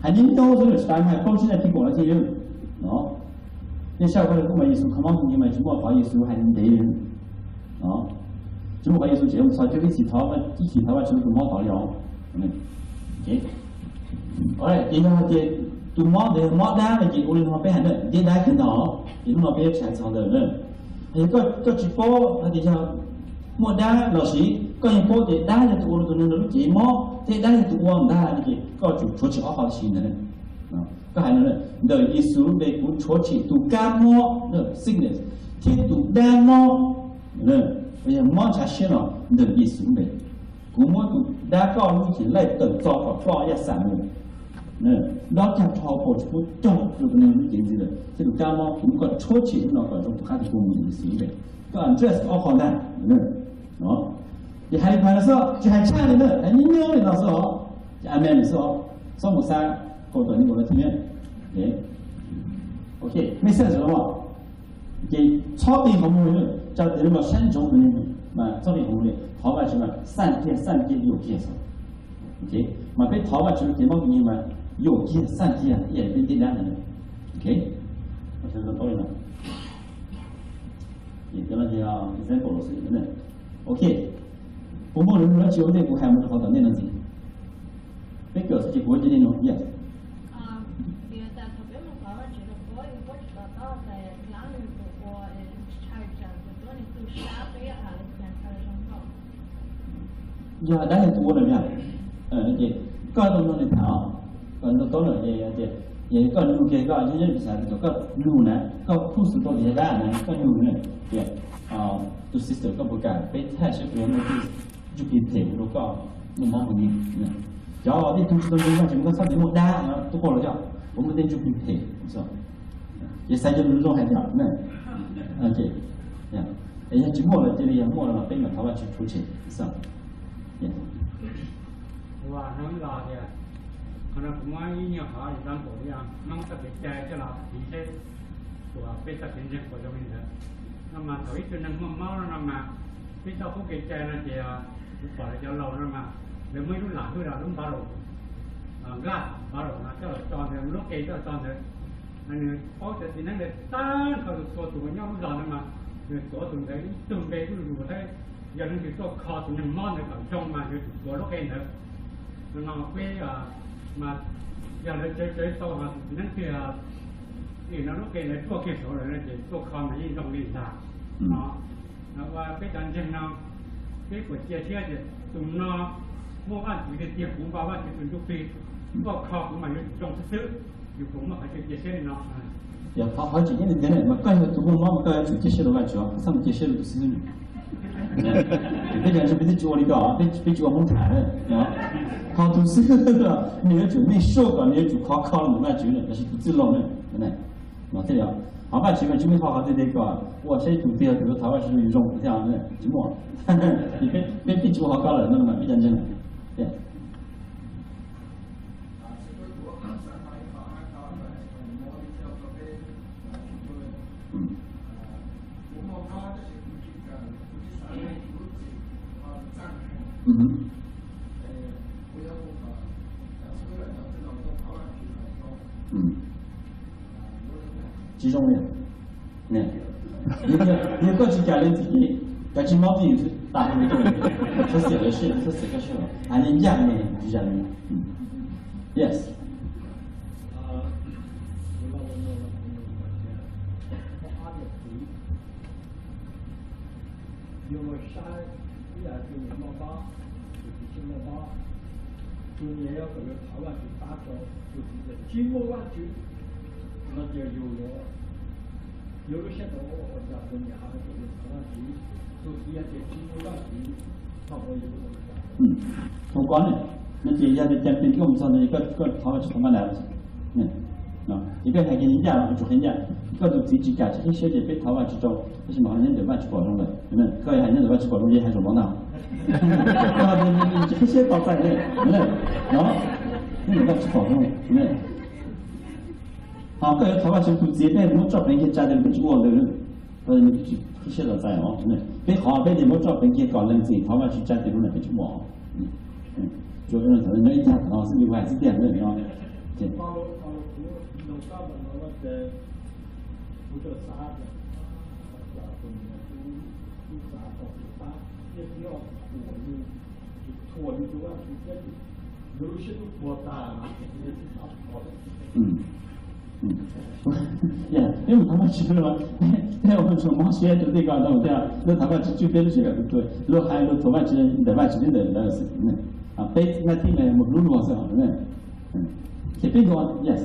Hais nyob nyob xwb lawm tsis tas hais plaub tsib nas this nkaum nas this no. Nej saib koj kuj mas Yexus kho mob tus nkeeg mas tsis muaj qhov Yexus hais ntev li. Tsis muaj qhov Yexus tseem mus txhos caug ib xyem thov, ib xyem thov Vajtswv tus mob tod li os. Ces yog hais tias tus mob ntawd yog mob dab no ces ua li no peb hais ntawm ntiab dab kiag ntag, ces hnub no peb yuav tshais txog ntawm na. Yog koj tsis paub hais tias yog muaj dab lossis koj yeej paub tias dab yog tus ua rau tus neeg lub cev mob thiab dab yog tus ua ntag no ces koj tsum rhuav tshem ob qho si ntawd. Koj hais no, ntawm Yexus lub npe kuv rhuav tshem tus kab mob, sickness, thiab tus dab mob, yog mob ntshav siab no, ntawm Yexus lub npe. Kuv muab tus dab koj lub cev laij tawm txo kom ploj yaj xam mus. Dob cag rho paus tsis pub cog rau tus neeg lub cev ntxiv lawm, thiab tus kab mob kuv muab koj rhuav tshem hnub no kom zoo tu qab tu kua mus ntawm Yexus lub npe. Koj address ob qho ntag. Ces hais li no xwb, tsis hais tshaj li na, hais nyob nyob li no xwb os. Ces amen xwb os, txhob mus xav kaum tom ni kaum no thiab. Ok, make sense los? Ces txhob qi qhov muag li, tsa tes los sab ntsoov tus neeg mas txhob qi qhov muag li, thov Vajtswv mas xaj kiag xaj kiag yuam kiag xwb. Mas peb thov Vajtswv kev mob kev nkeeg mas yuam kiag xaj kiag ib yam li peb ntiab dab ntawd. Ok, Vajtswv tau li no. Ces no ces example xwb. Ok, puas muaj lus nug dab tsi ua ntej kuv hais mus rau qhov tom ntej no ntxiv? Peb kawm xwb ces kuv cia li nug yam yog dab yog tus ua lawm yog, ces koj tau nrog nws tham, koj nrog tau lawm ces tias, koj nug kiag koj nyob nyob xav tias koj nug na, koj khuj xwm tau tias yog dab na, koj nug na, tias, tus sister koj puas kam peb thaij saib puas yog muaj tej ntsuj plig phem ua rau koj muaj mob ua ni. Cov tej tug tsis tau ntseeg Vajtswv koj txhob tias muaj dab no tuaj quaj los coj, puas muaj tej ntsuj plig phem. Ces xav cov lus zoo hais tias na, es yog tsis muaj los cia li, yog muaj los peb mam thov Vajtswv rhuav tshem. Ua hnub los tias, qhov no kuv muab ib nyuag qhov example li Hmoob txoj kev cai coj los piv seb uas peb txoj kev ntseeg puas zoo li ntawd. No mas thaum ib tug neeg muaj mob no mas peb txoj qub kev cai no ces kuv pom lawv cov laus no mas lawv muaj ib lub lam hwj los lub bottle, glass bottle no coj los tso ntawd, lub qe coj los tso ntawd. Nws paub cov txiv neeb ntawd tag nrho txhua tus uas nyob lub zos ntawd mas nws tuav tus ntawd ib tug npe zuj zus thiab. Yog leej twg tuaj kho tus neeg mob ntawd kom zoo mas yuav tsum tuav lub qe ntawd. No peb mas yog lawv tsawv tsawv tau ho txiv neeb twg no lub qe ntawd tuaj kiag saud lawm no ces tuaj kho mas yeej zoo li ntag. No ua peb cov ntseeg no, peb puas cia siab tias tus no muaj Vajtswv tiag tiag, kuv npaj Vajtswv tus ntsuj plig tuaj kho kuv mas yuav tsum zoo xwb xwb, yus puas muaj qhov chaw cia siab li no? Yog qhov tseem ceeb tiag tiag mas koj yog tus muaj mob mas koj yuav tsum cia siab rau Vajtswv, koj txhob mus cia siab rau tus xib hwb. Peb cov ntseeg peb twb tsis ua li ko, peb tsis ua Hmoob tham. Qhov tus xib hwb nws yuav tsum make sure kom nws yuav tsum khov kho los ntawm Vajtswv na, tab sis tus txwj laug na, no thiaj li. Qhov Vajtswv mas tsis muaj qhov qhov twg tias kom ua saib tus twg yog tus thov Vajtswv yus zoo thiab, tsis muaj. Peb twb tsis ua qhov ko lawm no mas peb cov ntseeg. Tsis zoo li. Yog koj tsis cais leej txiv ces koj tsis mob twj ywm xwb, tas li rau, txhob xav lawv sij, txhob xav koj sij hawm, hais li ncaj li tsis zam li. Yes. Yus mus saib ib yam tus niam Moj Pab, tus txiv Xyooj Moj Pab, tus niam yog kom yuav thov Vajtswv pab rau tus txiv tias tsis muaj Vajtswv no ces yus yuav, yus lub siab tau ua cas tus niam hais kom yuav thov Vajtswv, tus txiv hais tias tsis muaj Vajtswv, thaum ua yus ua cas. Thaum koj ne, no ces yog tias cas pes koj mus txog ntawd koj thov Vajtswv thov npaj ntais los, ces koj hais kiag li ncaj los tsuas qhia ncaj, koj tus txiv tsis kam tsis qhib siab ces peb thov Vajtswv rau, tab sis mas nyob ntawm Vajtswv pom zoo lawm. Koj hais nyob ntawm Vajtswv pom zoo ces hais zoo los ntag. Koj tsis qhib siab tos txais ne, no, nyob ntawm Vajtswv pom zoo. Ho koj yuav thov Vajtswv tus txiv peb muab tso pleev kiag tsa tias peb tsis ua ntawd, koj tsis qhib siab tos txais os. Peb qhov peb tias muab tso pleev kiag kom leej txiv thov Vajtswv tsa tias lub nram peb tsis ua. Tsuas nyob ib cag thaum no xwb li hais xwb tiag no. Peb mus thov Vajtswv los, peb mus tsuas mob siab rau tej ko ntau tiag, luag thov Vajtswv tswj peb lub siab kom tus tuag, luag hais luag thov Vajtswv ntawm Vajtswv thiab ntawm lawv xwb. Peb naj thib mus hlub luag xwb. Ces peb nco, yes.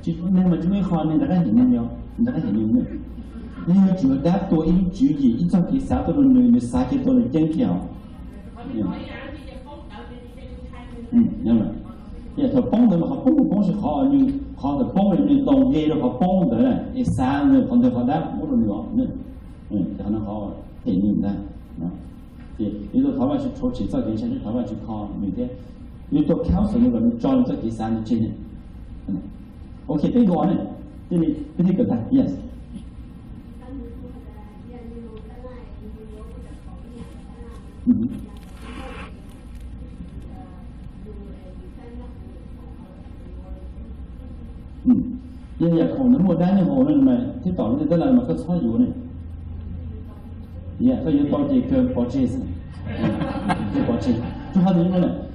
Tsis, neeg mas tsis muaj ib qho neeg rov qab hem neeg yog, rov qab hem neeg ne. Neeg yuav tsum dab tua ib lub tswv yim ib txoj kev xav tuaj rau nws, nws xav kiag tau nws ceeb kiag os. Thaum poob ntawd mas qhov poob poob tsis qhov, qhov ntawd poob nws ntoo nqe rau qhov poob ntawd es xav nws qhov ntawd qhov dab muab rau nws os. Qhov no qhov hem nws ntag. Ces yus tau thov Vajtswv rhuav tshem txoj kev ntshai, thov Vajtswv kho nws thiab yus tau counsel nws kom nws tso nws txoj kev xav ntawd tseg ne. Ok, peb nkaus ne, peb thiaj kawm tag, yes. Yog yam khoom nws muaj dab nyob hauv no mas thiab tom lub ntiaj teb no mas koj txhob yuav ne. Yam koj yuav tau ces kawg pov tseg xwb. Kawg pov tseg. Rau qhov tias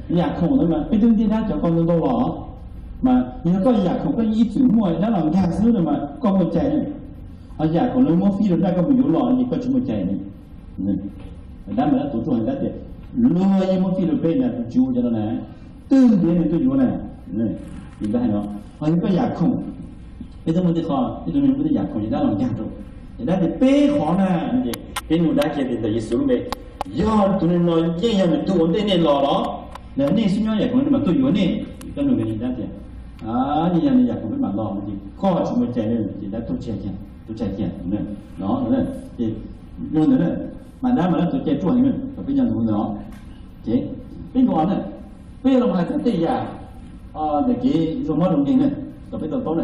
yam khoom ntawd mas peb twb ntiab dab cov ko ntau ntau los mas yog koj yam khoom koj yeej ib txwm muaj dab los nkag xwb no mas koj muaj cai ne. Ho yam khoom lawv muab fij rau dab koj mus yuav los ces koj tsis muaj cai ne. Dab mas dab tuav tsuj hais dab tias luag yeej muab fij rau peb na, kuv tsis ua cov no na, twb ntiav nws tuaj yuav na. Yus hais no, ho yog koj yam khoom, peb twb muaj tej qho, ib tug neeg muaj tej yam khoom ces dab los nkag rau, ces dab tias peb qhov na, ces peb nug dab kiag tias ntawm Yexus lub npe, yog tus neeg no yeej yog nws tus ua ntej nej los los, los nej xub nyob yam khoom no mas tuaj yuav nej. Koj nug dab tias, yeej yog nws yam khoom peb mam los no ces koj tsis muaj cai ne, ces dab tuag tseg kiag, tuag tseg kiag no. Ces yog ntawd na, mas dab mas dab tuav cai ruaj heev na, kom peb nco ntsoov ntawd os. Ces peb nkaus na, peb los hais txog tej yam ntawm kev zoo mob zoo nkeeg na, kom peb to taub na.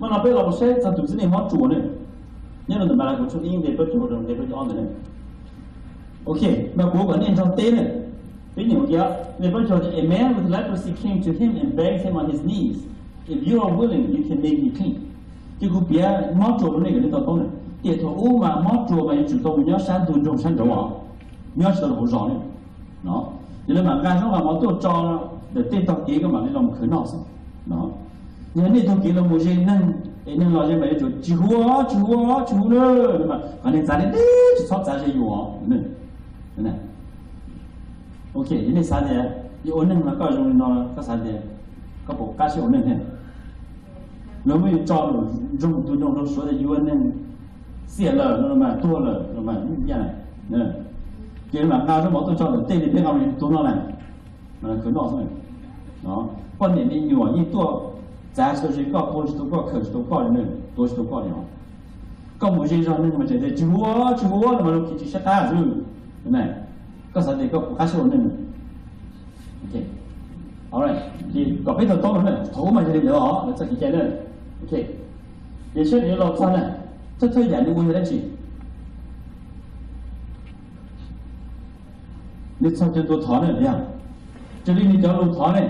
Mas no peb los saib txog tus txiv neej mob ruas na, nyob rau ntawm Malakaus tshooj ib nqe plaub caug rau nqe plaub caug ob ntawd na. Ok, mas kuv kom nej nrog teb na, peb nyeem ua ke, nqe plaub caug tias, A man with leprosy came to him and begged him on his knees, If you are willing, you can make me clean. Ces kuv piav mob ruas rau nej kom nej to taub na, tiam thaum ub mas mob ruas mas yuav tsum tau mus nyob sab ntug nroog sab nraud os, nyob tsis tau rau hauv zos ne. No, ces lawv mam nqa zaub nqa mov tuaj tso ntawm tej tog kev, koj mam li los khawv noj xwb. No, yog nej taug kev los mus ze neeg es neeg los ze mas yuav tsum tsis hu, tsis hu, tsis hu na, mas qhov neeg txav deb deb tsis txhob txav ze yus os. Ok, yog nej xav tias yuav ua neeg no koj zoo li no, koj xav tias koj puas qab siab ua neeg thiab? Luag muab yus tso nroog tus nroog rau suav tias yus ua neeg xiam lawm no mas tuag lawm no mas ib yam na. Ces mam nqa zaub mov tuaj tso ntawm tej li peb nqa mus tuag no na, mas khawv noj xwb. Poj niam me nyuam yeej tuaj Txav tsis tau ze koj, puag tsis tau koj, khawm tsis tau koj li, tuav tsis tau koj li os. Koj mus ze zog neeg mas tseem tias tsis hu ua, tsis hu ua no mas luag khiav tsis sab qab xwb. Koj xav tias koj puas qab siab ua neej? Ces kom peb tau toob no na, thaum ub mas yog li ntawd os, lawv txoj kev cai na. Ces saib nws los txog na, thawj thawj yam nws ua yog dab tsi? Nws txog cov ntuas thov na, yog raws li nws cov lus thov ne,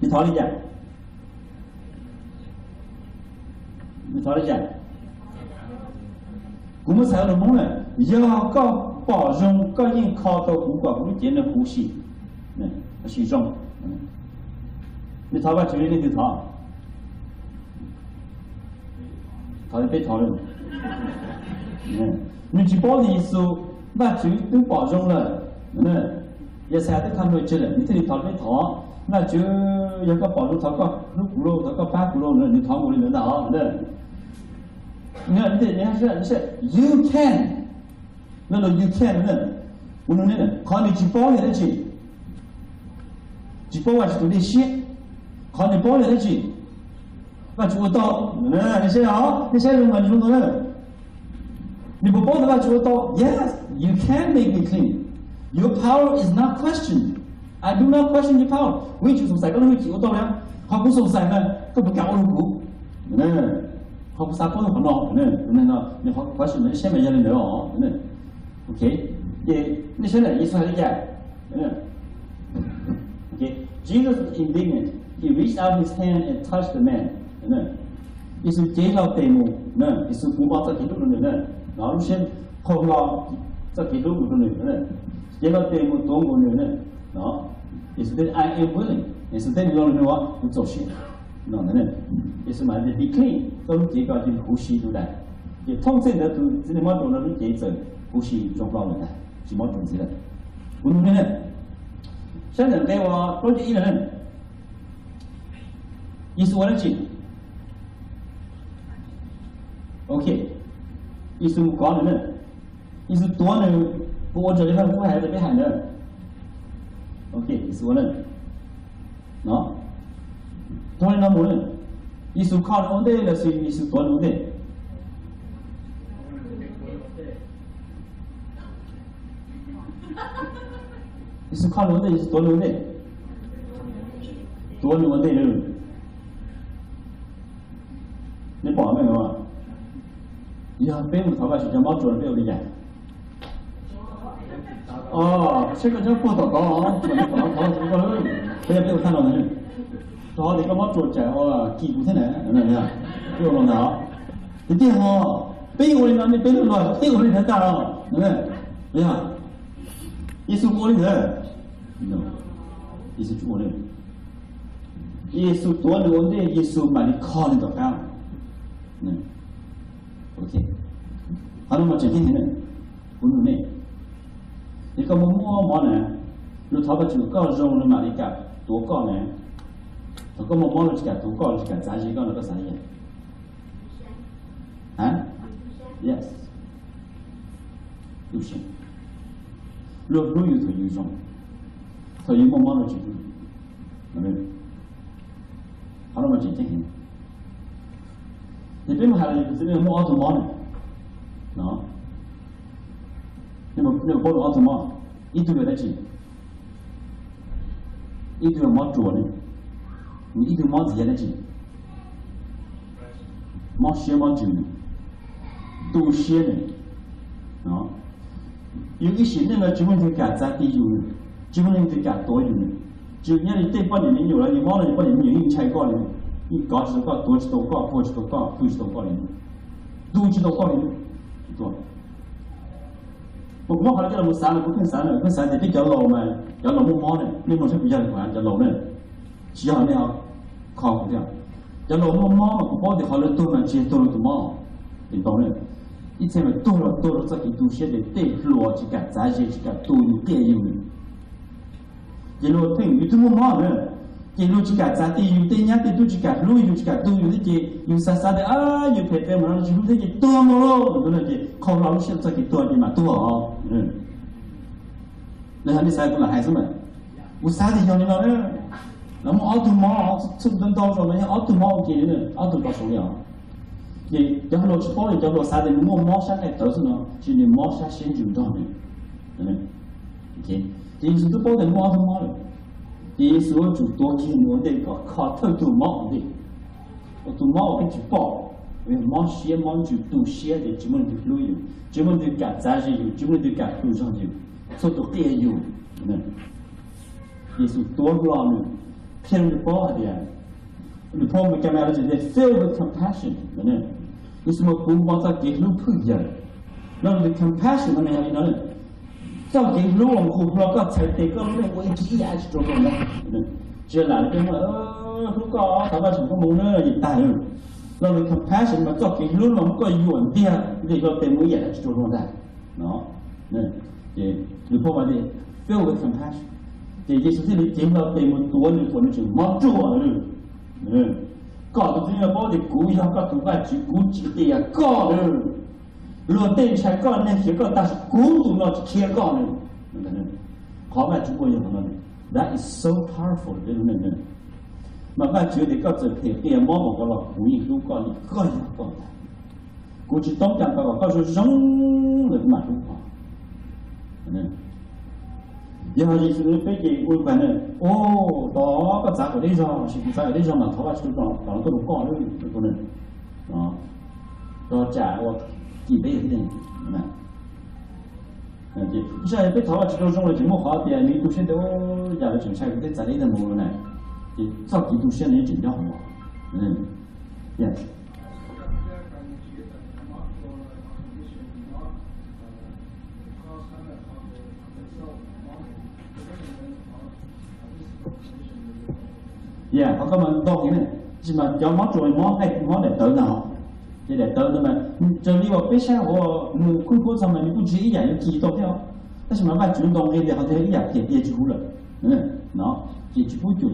nws thov li cas? Nws thov li cas? Kuv muab txhais ua lus Hmoob na, yog koj pom zoo koj yeej kho tau kuv kom kuv lub cev no huv si, huv si zoo. Nws thov Vajtswv li leej twg thov? Thov li peb thov li. Nws tsis paub tias Yexus, Vajtswv twb pom zoo lawm. Yaxayas twb tau nug tseg lawm, nws thiaj li thov li peb thov, Vajtswv, yog koj pom zoo thov koj hlub kuv lauj, thov koj pab kuv lauj, nws thov nkaus li ntawd ntag. You can, no no, you can, kuv nug nej, qhov nws tsis paub yog dab tsi? Tsis paub Vajtswv tus dej siab. Qhov nws paub yog dab tsi? Vajtswv ua tau. Nej saib os, nej saib zoo mas zoo tau na. Nws puas paub tias Vajtswv ua tau? Yes, you can make me clean. Your power is not questioned. I do not question your power. Kuv yeej tsis xoom xais koj lub hwj chim ua tau li. Qhov kuv xoom xais na, koj puas kam ua rau kuv? Qhov kuv xav paub yog qhov no, tus neeg no nws qhov question no, nej saib mas yog li ntawd os. Ok, ces nej saib na, Yexus hais li cas? Jesus was indignant. He reached out his hand and touched the man. Yexus cev hlo tes mus, Yexus puv npo txoj kev hlub rau nws na, lub siab qhau hlo txoj kev hlub mus rau nws, cev hlo tes mus tuav nkaus nws na. Yexus teb, I am willing. Yexus teb nws lo lus nug, kuv txaus siab. Yexus mam tias, be clean, koj lub cev ko cia li huv si rau ntag. Ces thooj txij ntawd tus txiv neej mob ruas no lub cev txawm huv si zoo hlo lawm ntag, tsis mob ruas ntxiv lawm. Kuv nug nej na, saib ntawm nqe uas plaub caug ib no na, Yexus ua dab tsi? Ok, Yexus mus kov nws na, Yexus tuav nws, puas ua raws li Vaj Lug Kub hais rau peb hais ntawd? Ok, Yexus ua na, no, tuav li no mus na, Yexus kho nws ua ntej los sis Yexus tuav nws ua ntej? Yexus kho nws ua ntej, Yexus tuav nws ua ntej? Tuav nws ua ntej. Nej pom me, yog peb mus thov Vajtswv cov mob ruas no peb ua li cas? Saib koj nyob puag tom tod, peb yog peb ua thaj no, rau qhov tias koj mob ruas tsam ua kis kuv thiab na, peb ua los ntag. Tiag tiag ho, peb ua li no ne, peb luag luag peb ua li ntawd tag os. Yog Yexus ua li ntawd? Yexus tsis ua li. Yexus tuav nws ua ntej, Yexus mam li kho nws tom qab. Qhov no mas tseem ceeb heev na. Kuv nug nej, yog koj muaj mob mob na, luag thov Vajtswv kom koj zoo, luag mam li kam tuav koj na. Thaum koj muaj mob luag tsis kam tuav koj, luag tsis kam txav ze koj no koj xav li cas? Yes. Luag hlub yus thaum yus zoo, thaum yus muaj mob luag tsis hlub. Qhov no mas tseem ceeb heev. Ces peb mus hais los yus tus txiv neej muaj ob tug mob na, nej puas paub nws ob tug mob? Ib tug yog dab tsi? Ib tug yog mob ruas ne, ib tug mob ntxiv yog dab tsi? Mob siab mob ntsws ne, tu siab ne. Yus ib sim neej no tsis muaj leej twg kam txav ti yus, tsis muaj leej twg kam tuav yus. Tsis nyob li tej poj niam me nyuam los yus mob no yus poj niam me nyuam yeej ntshai koj li, yeej kov tsis tau koj, tuav tsis tau koj, puag tsis tau koj, pw tsis tau koj li, tu tsis tau koj li. Kuv muab qhov no coj los xav no, kuv pheej xav no, pheej xav tias peb cov laus mas, cov laus muaj mob ne, nej mloog saib puas yog li kuv hais, cov laus ne, tsis yog nej kho kuv thiab. Cov laus muaj mob mas kuv paub tias qhov lawv tuag mas tsis yog tuag rau tus mob, ces ntau ne, ib txhia mas tuag los tuag rau txoj kev tu siab tias tej hluas tsis kam txav ze, tsis kam tu yus, qias yus. Ces luag pheej, yus twb muaj mob na, ces luag tsis kam txav ti yus, tej nyab tej tub tsis kam hlub yus, tsis kam tu yus thiab, ces yus xav xav tias yus phem pem mus no tsis hlub thiab ces tuag mus lauj, ces qhau hlo lub siab txoj kev tuag ces mam tuag os. Los yog nej xav kuv lam hais xwb mas? Kuv xav tias yog li no na. Lawv muaj ob tug mob, txhua tus ntau zaus los yog ob tug mob ua ke li, ob tug tau saum li os. Ces cov hluas tsis paub, cov hluas xav tias nws muaj mob sab nqaij tawv xwb no, tsis, nws mob sab siab ntsws nrog nws. Ces Yexus twb paub tias nws muaj ob tug mob lawm, ces Yexus yuav tsum tuav kiag nws ua ntej kom kho thawj tug mob ua ntej. Tus mob uas peb tsis pom, mob siab mob ntsws tu siab ces tsis muaj leej twg hlub yus, tsis muaj leej twg kam txav ze yus, tsis muaj leej twg kam hlub zog yus, txhua tus qia yus. Yexus tuav hlo nws, qhia rau nws paub hais tias, nws paub Meskas mas lawv tias filled with compassion. Yexus mas puv npo txoj kev hlub phwj yawm. Lo lus compassion no nws yog li no, txoj kev hlub uas mus hu hlo koj txhais tes koj lub neej ua ib tsis ib yam tsis rau zoo ntag. Tsis lam peb muaj hlub koj thov Vajtswv koj mus na, yeej tag lawm. Lo lus compassion mas txoj kev hlub no muab koj yuam ntiag, ntiag hlo tes mus ib yam tsis rau zoo ntag. No, ces nws paub mas tias filled with compassion, ces Yexus thiaj li cev hlo tes mus tuav nws thaum nws tseem mob ruaj lawm. Kom tus txiv neej paub tias kuv yog koj tus Vajtswv, kuv tsis qia koj lawm. Luag tej ntshai koj, neeg khiav koj, tab sis kuv tus no tsis khiav koj lawm. Qhov Vajtswv ua yog no, that is so powerful. Mas Vajtswv tias koj txawm phem qia mob npaum ko los kuv yeej hlub koj li koj yog koj ntag. Kuv tsis toob kas tau kom koj zoo zoo lawm kuv mam hlub koj. Yog Yexus peb ces ua li cas ne? Tos koj txav kom deb zog, sis kuv txav kom deb zog mas thov Vajtswv kom los tuaj rau koj lawm. Rau tsam ua kim peb thiab. Ib sab peb thov Vajtswv rau zoo los tseem muaj qhov tias nws tu siab tias yam lawv tseem ntshai kuv thiab txav deb tag mus na, ces txoj kev tu siab no yeej tseem nyob hauv. Yam qhov koj mas ntau heev na, tab sis mas cov mob ruas, mob nqaij, mob daim tawv ntag, ces daim tawv ntawd mas raws li uas peb saib hauv nws kuj kub txog mas nws kuj tsis ib yam yuav kis tau thiab os. Tab sis mas Vajtswv ntaus nqi tias qhov twg ib yam phem tiag tsis huv lawm no, ces tsis pub cum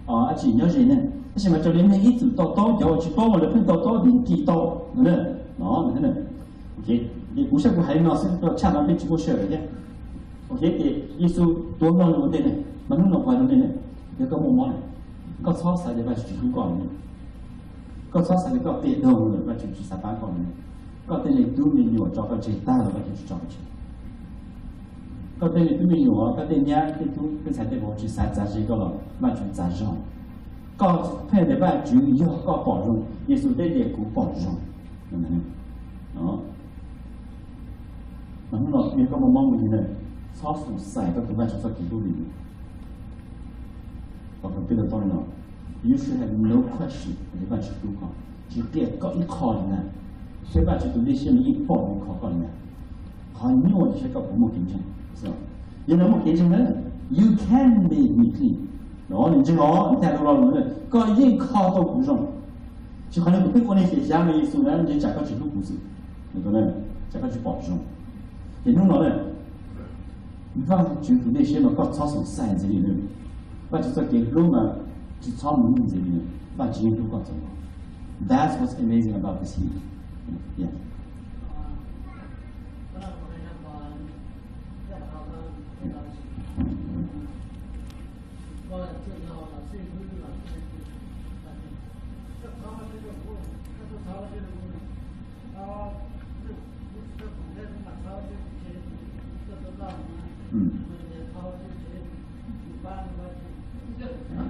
dab tsi nyob ze ne. Tab sis mas raws li nej ib txwm to taub, cov uas tsis paub mas lawv pheej to taub tias kis tau no. Ces kuv saib kuv hais no xwb, tshaj no peb tsis muaj sij hawm thiab. Ok, ces Yexus tuav hlo nws ua ntej ne, mas hnub no kuv hais rau nej ne, yog koj muaj mob ne, koj txhob xav tias Vajtswv tsis hlub koj ne, koj txhob xav tias koj qia dhau lawm Vajtswv tsis xav pab koj ne, koj tej me tub me nyuam tso koj tseg tag los Vajtswv tsis tso koj tseg. Koj tej me tub me nyuam, koj tej nyab tej tub tej ntxhais tej vauv tsis xav txav ze koj los Vajtswv txav zog. Koj pheej tias Vajtswv yog koj pom zoo, Yexus teb tias kuv pom zoo. Mas hnub no yog koj muaj mob mus li na, txhob xoom xais koj tus Vajtswv txoj kev hlub li. Qhov peb tau tau li no, you should have no question tias Vajtswv hlub koj, tsis qia koj ib qho li na. Saib Vajtswv tus dej siab nws yeej pom mus kho koj li na. Qhov nyuaj yog saib koj puas muaj kev ntseeg. Yog no muaj kev ntseeg na, you can make me clean. No nws ntseeg os, nws tag rau lo lus na, koj yeej kho tau kuv zoo. Tsis qhov no kuv twb ua nej xyem xyav mas Yexus na, ntshe tsam koj tsis hlub kuv xwb, tsam koj tsis pom zoo. Ces hnub no na, Vajtswv tus dej siab mas koj txhob xoom xais ntxiv li na. Vajtswv txoj kev hlub mas tsis txhob mus ntxiv li na. Vajtswv yeej hlub koj txaus. That's what's amazing about this healing. Yeah.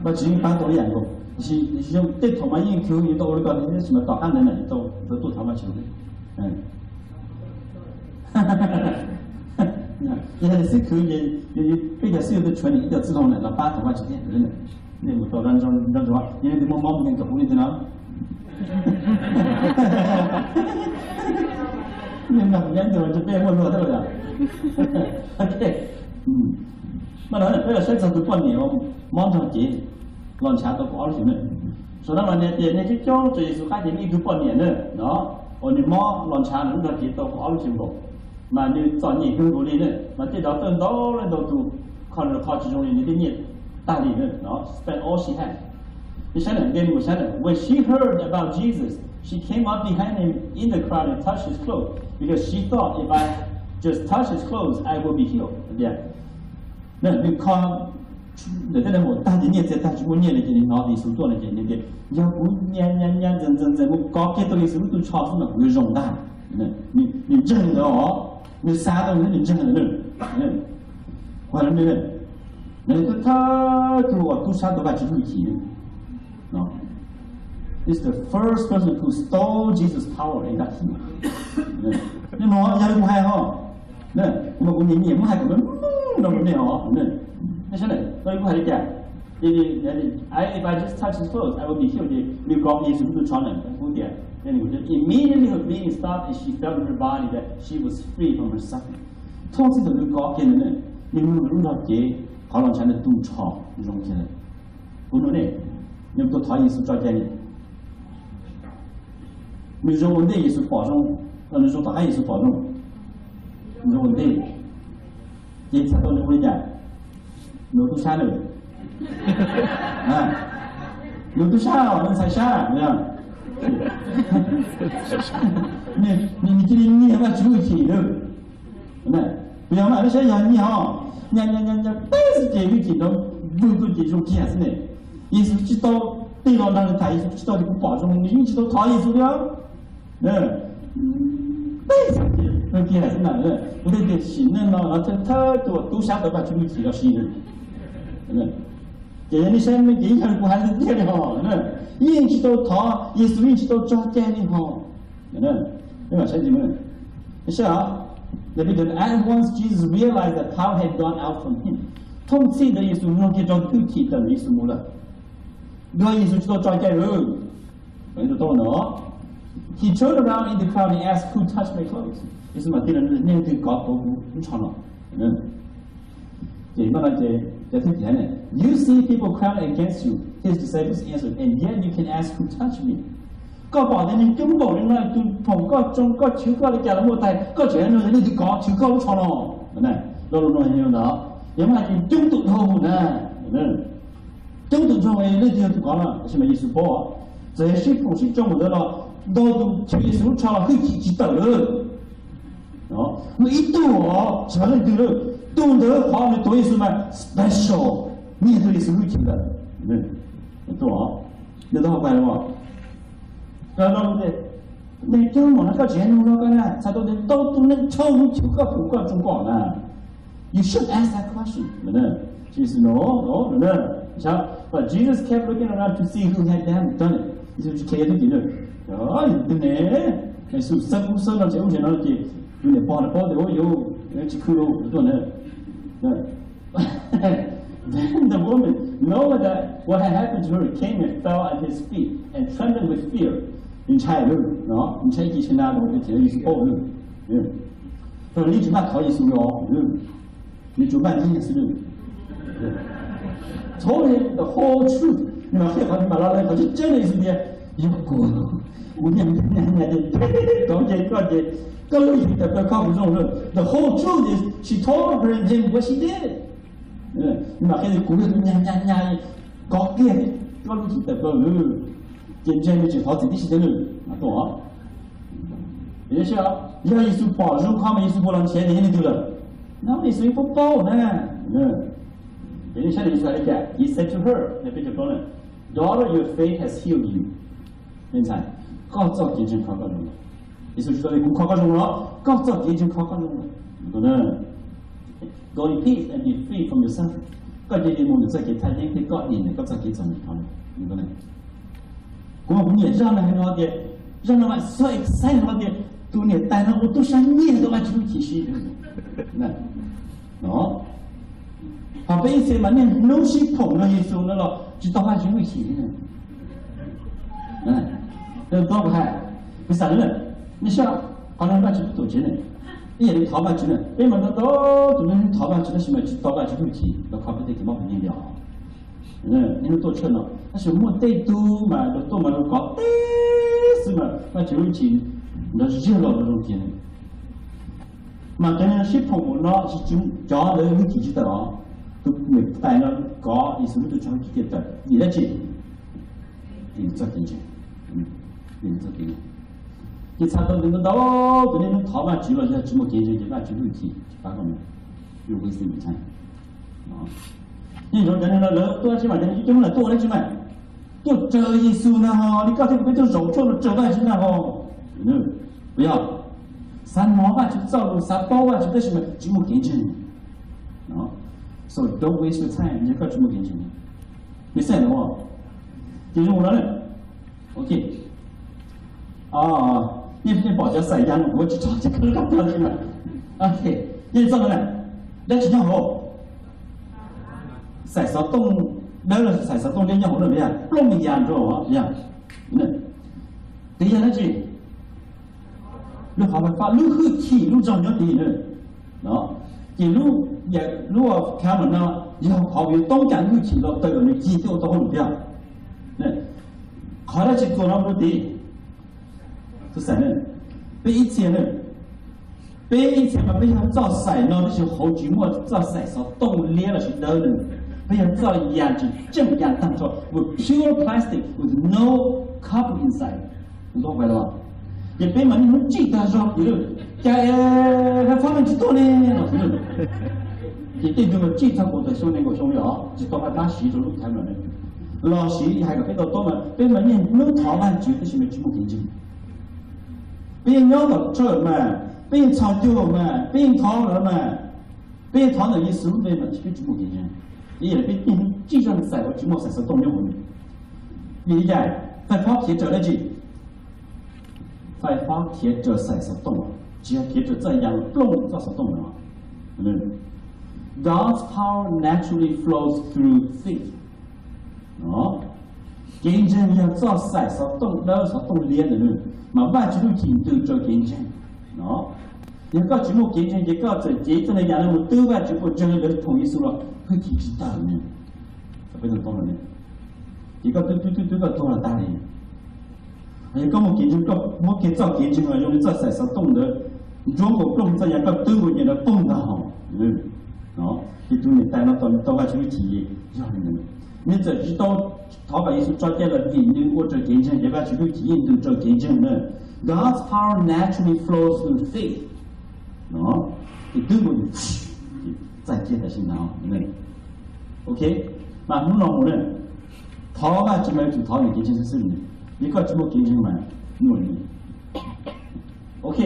Vajtswv yeej pab tau ib yam nkaus, tiam sis tej thaum mas yeej khwv yuav tau ua li ko, tab sis mas tom qab ntawd na tau tuaj thov Vajtswv. Yog xib khwv, peb cov xib hwb tuaj tshuav ib co txwj laug na los pab thov Vajtswv thiab. Nej mus tau nco ntsoov, yog leej twg muaj mob mus yeej kom pub leej twg no. Nej nco ntsoov peb muaj luag thiab los yom. Ok. Mas no peb los saib txog tus poj niam mob nrog cev los ntshav tau kaum ob lub xyoos na. Saum no mas nws tias nej coob coob tso Yexus qab ces muaj ib tug poj niam na, no, uas nws mob los ntshav nrog cev tau kaum ob lub xyoos nkaus. Mas nws txom nyem kawg nkaus li na, mas tej doctor ntau leej ntau tus kho nws qhov tsis zoo li, nws thiaj nyiaj tag li na, no, spend all she had. Nws saib na, nqe mus saib na, when she heard about Jesus, she came up behind him in the crowd and touched his clothes, because she thought, if I just touch his clothes, I will be healed. Nws kho Ntawm tej laus tag ces nyiaj txiag tag tsis muaj nyiaj no ces nws hnov Yexus tuaj no ces nws tias, yog kuv nyias nyias nyias ntxeev ntxeev ntxeev mus kov kiag tau Yexus lub tug tsho xwb mas kuv yuav zoo ntag. Nws ntseeg ntawd os, nws xav tau nws ntseeg ntawd. Nws thawj thawj tug uas tub sab tau Vajtswv hwj chim. Is the first person who stole Jesus' power in that field. Nej mloog, yog li kuv hais ho, kuv mas kuv nyiam nyiam muab hais kom meej meej rau nej os. Nej saib na, yog li kuv hais li cas, if I just touch his clothes, I will be healed. Nws kov Yexus lub tug tsho na, kuv tias, immediately her bleeding stopped and she felt in her body that she was free from her suffering. Thooj txij thaum nws kov kiag ntawd, nws mloog nws lub nrog cev qhov los ntshai ntawd tu nrho zoo kiag lawm. Kuv nug nej, nws mus thov Yexus tso cai li, nws zoo ua ntej Yexus pom zoo los nws zoo tom qab Yexus pom zoo? Nws zoo ua ntej. Ces txhais tau nws ua li cas? Nws tub sab lawm. Nws tub sab os, nws ntxhais sab. Nws cia li nyiag Vajtswv hwj chim lawm. Yog mas lub siab yog nyiag os, nyiag nyiag nyiag nyiag peb xwb ces hwj chim nrov vwg tuaj ces zoo kiag xwb ne. Yexus tsis tau tig los nrog nws tham, Yexus tsis tau tias kuv pom zoo, nws yeej tsis tau thov Yexus li. Peb xwb ces zoo kiag xwb na. Kuv thiaj tias sim neej no thawj thawj tus tub sab tau Vajtswv hwj chim los sis Ces yog nej saib me ces yog kuv hais tiag tiag li ho, yeej tsis tau thov Yexus, yeej tsis tau tso cai li ho. Saib, saib, at once Jesus realized that power had gone out from him. Thooj txhij ntawd Yexus mloog kiag rau hwj chim tawm ntawm Yexus mus lawm, yog Yexus tsis tau tso cai lawm. He turned around in the crowd and asked, who touched my clothes? Yexus mam tias, nej leej twg kov tau kuv lub tsho no? Ces no ces cov thwj tim hais, you see people crowding against you, his disciples answered, and yet you can ask, who touched me? Koj pom tias neeg coob npaum li no, tus phoom koj, tsoo koj, chwv koj li cas los muaj tais, koj tseem nug leej twg kov chwv koj lub tsho no? Lo lus no yog ntawd, yog mas ces coob tus dhau na. Coob tus dhau leej twg yog tus kov no, tab sis mas Yexus paub, txawm yog sib phoom sib tsoo mus ntawd los, ntau tus chwv Yexus lub tsho los hwj chim tsis tawm lawm. Muaj ib tug os, tsis yog leej twg lawm, tus ntawd qhov nws tuav Yexus mas special, nyiag tau Yexus hwj chim lawm. Nws tau hais tias, neeg coob npaum no koj tseem nug no koj na, txhais tau tias ntau tus neeg tshaj hnub chwv koj, phoom koj, tsoo koj na. You should ask that question. But Jesus kept looking around to see who had done it. Yexus tsis kheev yog twg ces, yog twg ne, Yexus xab kub xab no tseem ub tseem no ces tus niam pog no paub tias ua yuav tsis khwv lawm tuaj na. Then the woman, knowing that what had happened to her, came and fell at his feet and trembling with fear. Nws ntshai lawm, nws ntshai ib ce tshee na rau hauv tias Yexus paub lawm. Thaum nws tsis maj thov Yexus os, nws tsuas maj nyiag xwb lawm. Told him the whole truth. Nws mas qhia qhov, nws mam los qhia qhov tseeb tseeb rau Yexus tias, yog kuv, kuv nyiag nyiag nyiag ces koj ces koj ces koj lub hwj chim tawm plaws kho kuv zoo lawm. The whole truth is she told her, him what she did. Nws mam qhia tias kuv yog tus nyiag nyiag nyiag, kov kiag koj lub hwj chim tawm plaws lawm. Ces ntseeg nws tseem thov txim tib si thiab lawm mas tuaj. Yog Yexus pom zoo kho mas Yexus puas los nrhiav tias yog leej twg lawm? No, Yexus yeej paub paub na. Ces nej saib Yexus hais li cas, he said to her, Daughter, your faith has healed you. Me ntxhais, koj txoj kev ntseeg kho koj zoo lawm. Yexus tsis tau tias kuv kho koj zoo los, koj txoj kev ntseeg kho koj zoo lawm. Go in peace and be free from your suffering. Koj cia li mus ntawm txoj kev thaj yeeb thiab koj dim ntawm koj txoj kev txom nyem rov lawm. Kuv, kuv nyiam zaj no hais no tias, zaj no mas so exciting no tias tus niam tais no ua tub sab nyiag tau Vajtswv hwj chim siv. Ho peb ib txhia mas niaj hnub sib phoom nrog Yexus no los tsis tau Vajtswv hwj chim li. Tau kuv hais, kuv xav li na, nej saib, qhov no Vajtswv tus tsev ne, ib yam li thov Vajtswv na, peb mas ntau tus neeg thov Vajtswv tab sis mas tsis tau Vajtswv hwj chim los kho peb tej kev mob kev nkeeg li os. Niaj hnub tuaj tshaj no tab sis muaj tej tug mas luag tuaj mas luag kov teb xwb mas Vajtswv hwj chim nrov zig los zoo kiag. Mas cov neeg sib phoom no tsis, cov ntawd hwj chim tsis tawm os. Tus niam tais no kov Yexus lub tug tsho hwj chim tawm vim dab tsi? Vim txoj kev ntseeg, vim txoj kev ntseeg. Ces txhais tau tias ntau tus neeg thov Vajtswv los yog tsis muaj kev ntseeg ces Vajtswv hwj chim tsis pab koj mus. Yuav ua si ntshai. Yeej zaum cov neeg no lawv tuaj tsis mas cov neeg coob coob lawm tuaj dab tsi mas tuaj raws Yexus ntag ho, li koj thiab kuv peb tuaj zaum tshuaj no raws Vajtswv ntag ho. Puas yog? Xav hnov Vajtswv txoj lus, xav paub Vajtswv tab sis mas tsis muaj kev ntseeg. So don't waste your time yog koj tsis muaj kev ntseeg. Make sense los? Ces zoo no, ok. Nej pom cov xais yas no kuv tsis tso ces koj tso li mas. Ok, yeej txoj no na, dab tsi nyob hauv? Xais xov tooj dawb los xais xov tooj liab nyob hauv no yog plooj yas rau yog. Twb yog dab tsi? Lub qhov faj, lub hwj chim lub zog nyob tid na. Ces lub, lub camera no yog qhov uas yuav toob kas lub hwj chim los tawm kom nws cig thiab ua tau hauj lwm thiab. Qhov dab tsi txuas no rau tid? Peb ib txhia, peb ib txhia mas peb yog txoj xais no tab sis hauv tsis muaj txoj xais xov tooj liab los sis dawb na. Peb yog txoj yas tseem tseem yas tag nrho, with pure plastic with no copper inside. Ces peb mas niaj hnub tsij tag zog, ces cas Fab Meej tsis tuaj ne los. Ces tej tug mas tsij txog kaum tawm xyoo nees nkaum xyoo li os tsis tau pab siv rau lub camera no. Los sis hais kom peb tau tuab mas peb mas niaj hnub thov Vajtswv tab sis mas tsis muaj kev ntseeg. Peb yeej nyob tom church mas, peb yeej txhos caug mas, peb yeej thov lawm mas, peb yeej thov ntawm Yexus lub npe mas tsis, peb tsis muaj kev ntseeg. Vim yog peb niaj hnub tsij zog xais uas tsis muaj xais xov tooj nyob hauv. Vim li cas? Fais fob khiav raws dab tsi? Fais fob khiav raws xais xov tooj, tsis yog khiav raws txoj yas plooj txoj xov tooj no. God's power naturally flows through faith. Kev ntseeg yog txoj xais xov tooj dawb xov tooj liab ntawd, mas Vajtswv lub hwj chim ntws rau kev ntseeg. Yog koj tsis muaj kev ntseeg ces koj txawm cev txoj niag yas no mus twb Vajtswv puas tsawg li lawv thoom Yexus los hwj chim tsis tawg. Ces koj twb twb twb twb koj tuag los tag li. Yog koj muaj kev ntseeg, koj muab kiag txoj kev ntseeg los zoo li txoj xais xov tooj ntawd, ntsuab nkaus plooj txoj yas koj twb nkaus nyias rau poog ntag. Ces tus niam tais no tau Vajtswv lub hwj chim yog li ntawd. Nws txawm tsis tau thov kom Yexus tso cai los vim nws ua raws kev ntseeg ces Vajtswv lub hwj chim yeej ntws rau kev ntseeg na. God's power naturally flows through faith. Ces twb nkaus, txais kiag tam sim no. Ok, mas hnub no mus na, thov Vajtswv mas yuav tsum thov nws kev ntseeg xwb xwb li. Yog koj tsis muaj kev ntseeg mas nyuaj li. Ok,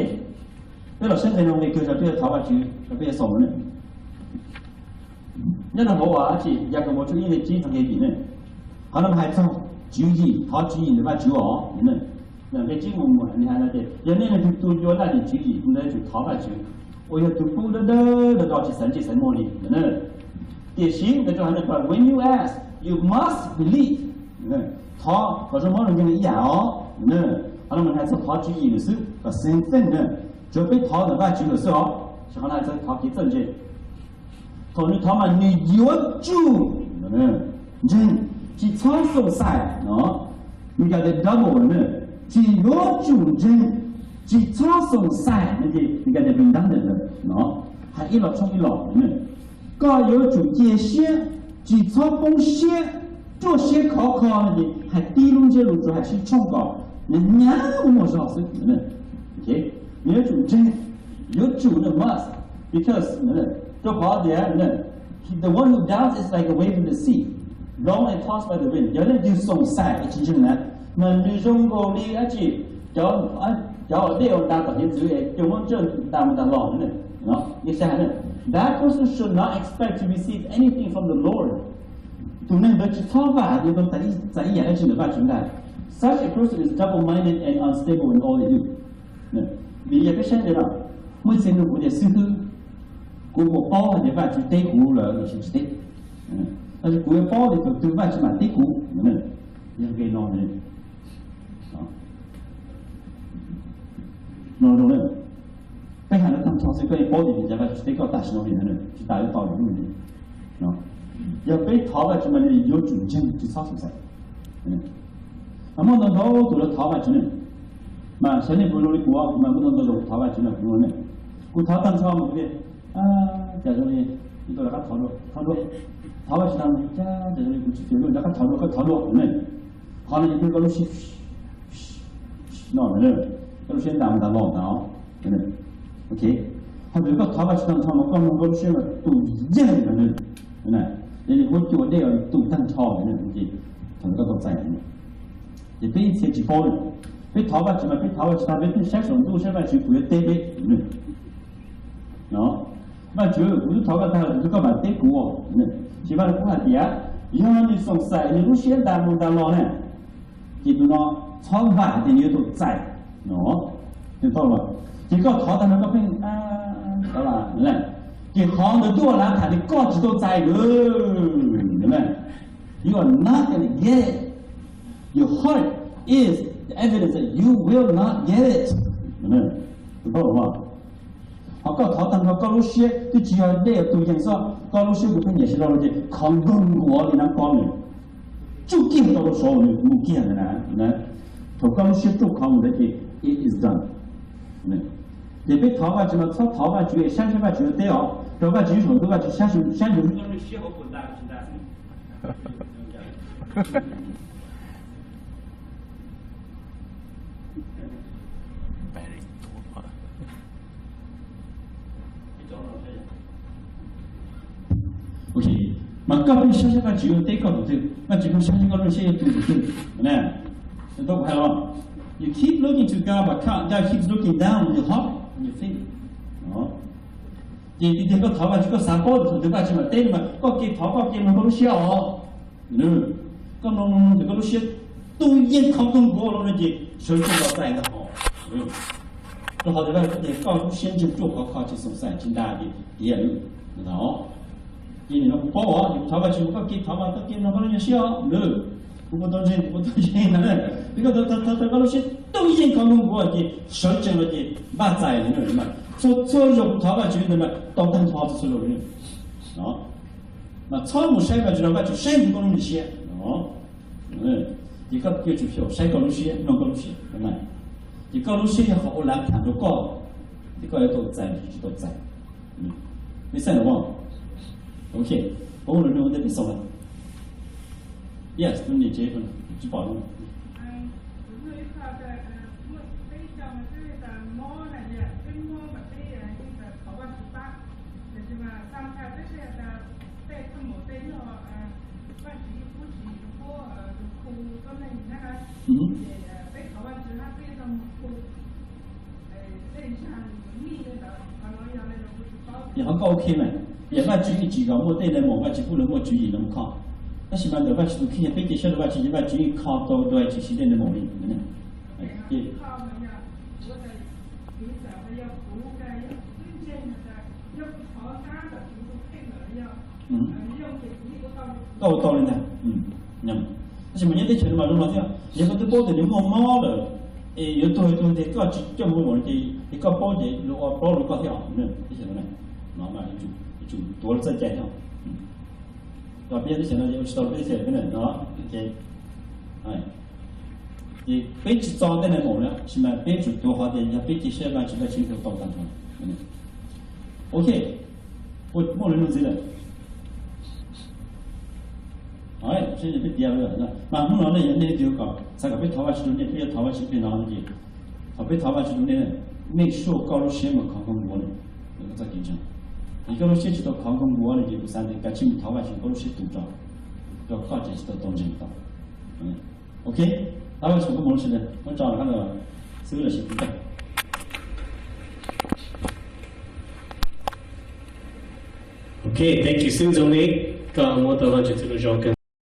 peb los saib nqe no nqe kawg, peb yuav thov Vajtswv, peb yuav xaus na. Nyob rau hauv uas dab tsi, Yakaunpaus tshooj ib nqe tsib txog nqe yim ne, qhov no hais txog tswv yim, thov tswv yim ntawm Vajtswv os. Nqe tsib mus mus nws hais tias yog nej leej twg tuaj yuav laj lim tswv yim ntawd yuav tsum thov Vajtswv, uas yog tus pub dawb dawb do do tsis xaiv ntsej xaiv muag li. Tiam sis ntawd rau hais tias, but when you ask, you must believe. Thov kom zoo mob zoo nkeeg ib yam os. Qhov no mas hais txog thov tswv yim lawm xwb, kom same thing na. Tsuav peb thov ntawm Vajtswv lawm xwb os, ces qhov no hais txog thov kev txawj ntse. Thaum nws thov mas nws yuav tsum ntseeg, tsis txhob xoom xais no. Nws hais tias double na, tsis yuav tsum ntseeg, tsis txhob xoom xais no ces nws hais tias redundant no, hais ib los tshooj ib los na. Koj yuav tsum cia siab, tsis txhob poob siab, ruaj siab khov kho no ces hais tib lub ntsiab lus tsuas hais sib tshooj kom nws nyab muaj zog xwb. Nws yuav tsum ntseeg, yuav tsum no must, because rau qhov tias the one who doubts is like a wave of the sea, blown and tossed by the wind. Yog leej twg xoom xais es tsis ntseeg na, mas nws zoo nkaus li dab tsi, cov, cov dej uas nta tom hiav txwv es cov muab ntsawj nta mus nta los na. That person should not expect to receive anything from the Lord. Tus neeg ntawd tsis txhob vam hais tias tau txais ib yam dab tsi ntawm Vajtswv ntag. Such a person is double-minded and unstable in all they do. Vim yog peb saib ntawm no, muaj ib txhia nug kuv tias xib hwb, kuv puas paub hais tias Vajtswv teb kuv lawm los sis tsis teb? Tab sis kuv yuav paub tias tus twg Vajtswv mam teb kuv. Yog nqe no, no zoo na, peb hais no tag nrho xwb koj yeej paub tias vim cas Vajtswv teb koj tam sim no li ntawd, tsis tas yuav tau lwm lub li. Yog peb thov Vajtswv mas yuav tsum ntseeg tsis txhob xoom xais. Mas muaj ntau ntau tus lawv thov Vajtswv ne, mas sawv nej puas zoo li kuv, mas muaj ntau ntau zaus kuv thov Vajtswv no kuv zoo ne, kuv thov tag nrho mas kuv tias, cas zoo li, ib tug rov qab thov dua, thov dua, thov Vajtswv tag, cas zoo li kuv tsis fiav lub, rov qab thov dua, koj thov dua ne. Qhov no ces koj lub siab no, koj lub siab ntas ntas los ntawd. Ok, qhov twg koj thov Vajtswv tag nrho mas koj mloog koj lub siab mas tus yeej ntawd. Nws huab cua dej tus tag nrho, thaum koj tau txais. Ces peb ib txhia tsis paub na, peb thov Vajtswv mas peb thov Vajtswv tag, peb twb saib saum ntuj saib Vajtswv puas yuav teb peb. Vajtswv, kuv twb thov koj tag, kuv twb, koj mam teb kuv. Ces Vajtswv kuj hais tias yog nws xoom xaim nws lub siab ntas mus ntas los na, ces tus no txhob vam tias nws yuav tau txais no. Ces koj thov tag no koj pheej, ces qhov ntawd twb ua lav tham tias koj tsis tau txais lawm. You are not gonna get it. Your heart is the evidence that you will not get it. Ho koj thov tag nrho koj lub siab twb tsis yog dej tus yees xwb, koj lub siab kuv pheej nyiam sib lo ces khov nkaug nkuav li nab kob nws tsuj kiag rau rau saud nws mus kiag ntawd na. Thaum koj lub siab tsuj khov mus ntawd ces it is done. Ces peb thov Vajtswv no txhob thov Vajtswv saib saib Vajtswv yuav teb os, rau Vajtswv saum ntuj Vajtswv saib saib yus lub siab hauv puas ntas tsis ntas. Ok, mas koj pheej saib saib Vajtswv yuav teb koj tus twg, Vajtswv pheej saib saib koj lub siab yuav tu tus twg na. Tau kuv hais los, you keep looking to God but God keeps looking down on your heart, on your feeling. Ces tiag tiag koj thov Vajtswv koj xav paub thaum twg Vajtswv mam teb mas koj kev thov koj kev mloog koj lub siab os. Koj mloog mloog mloog ces koj lub siab tu yeej khov nkaug nkuav los no ces sawv tsees los txais ntag hos. Rau qhov tias Vajtswv tias koj lub siab ntseeg ruaj khov kho tsis xoom xaim tsis ntas ces tiav lawm. Ces nim no kuv paub os, kuv thov Vajtswv koj kev thov mas koj kev mloog koj lub nyuag siab os. Kuv puas tau ntseeg, kuv puas tau ntseeg na. Ces koj thov thov thov koj lub siab tu yeej khov nkaug nkuav ces sawv tsees los ces npaj txais li. Txhua txhua zaus kuv thov Vajtswv ntawd mas tau tag nrho txhua txhua zaus li. Mas txhob mus saib Vajtswv, Vajtswv saib ntawm koj lub me siab. Ces koj yuav tsum xyaum saib koj lub siab, mloog koj lub siab. Ces koj lub siab yog qhov ua lav tham rau koj, ces koj yuav tau txais tsis tau txais. Mej xaj no, ok, peb ua lus nug ua ntej peb xaus lawm. Yes, tus niam tsev tsis pom no. Yog qhov koj ok mas, yog Vajtswv yeej tsis zov muaj tej neeg maum Vajtswv pub lawv muaj tswv yim los kho. Tab sis mas ntawm Vajtswv tus kheej yog peb cia siab rau Vajtswv ces Vajtswv yeej kho tau dua tsis siv tej neeg maum li. Koj ua tau li ntag. Tab sis mas nyob teb chaws no mas zoo no thiab, yog koj twb paub tias nws muaj mob lawm, es yuav tuag tuag tiag koj tsis coj mus ua ces, es koj paub ces luag ua plaub rau koj thiab os. Teb chaws no mas yuav tsum tuav txoj cai thiab. Peb nyob teb chaws no ces ua tsis tau peb teb chaws no. Ces peb tsis txo tej neeg maum li, tab sis mas peb tsum tuav qhov tias yog peb cia siab Vajtswv, Vajtswv ua tau tag nrho. Ok, muaj lus nug ntxiv lawm. Peb tiav mas hnub no nej yog nej leej twg kom xav kom peb thov Vajtswv rau nej, peb yuav thov Vajtswv peb no ces thaum peb thov Vajtswv rau nej, make sure koj lub siab mas khov nkaug nkuav, koj txoj kev ntseeg. Yog koj lub siab tsis tau khov nkaug nkuav no ces kuv xav tias kav tsij mus thov Vajtswv koj lub siab tu tso, rau koj ces tsis tau tau ntseeg tau. Ok, thov Vajtswv koj mus lub siab, muab tso rau qab ntawd xwb los sis kuv tag. Ok, thank you xwb Ntxoov Lis, koj muab tau Vajtswv txoj lus zoo kawg.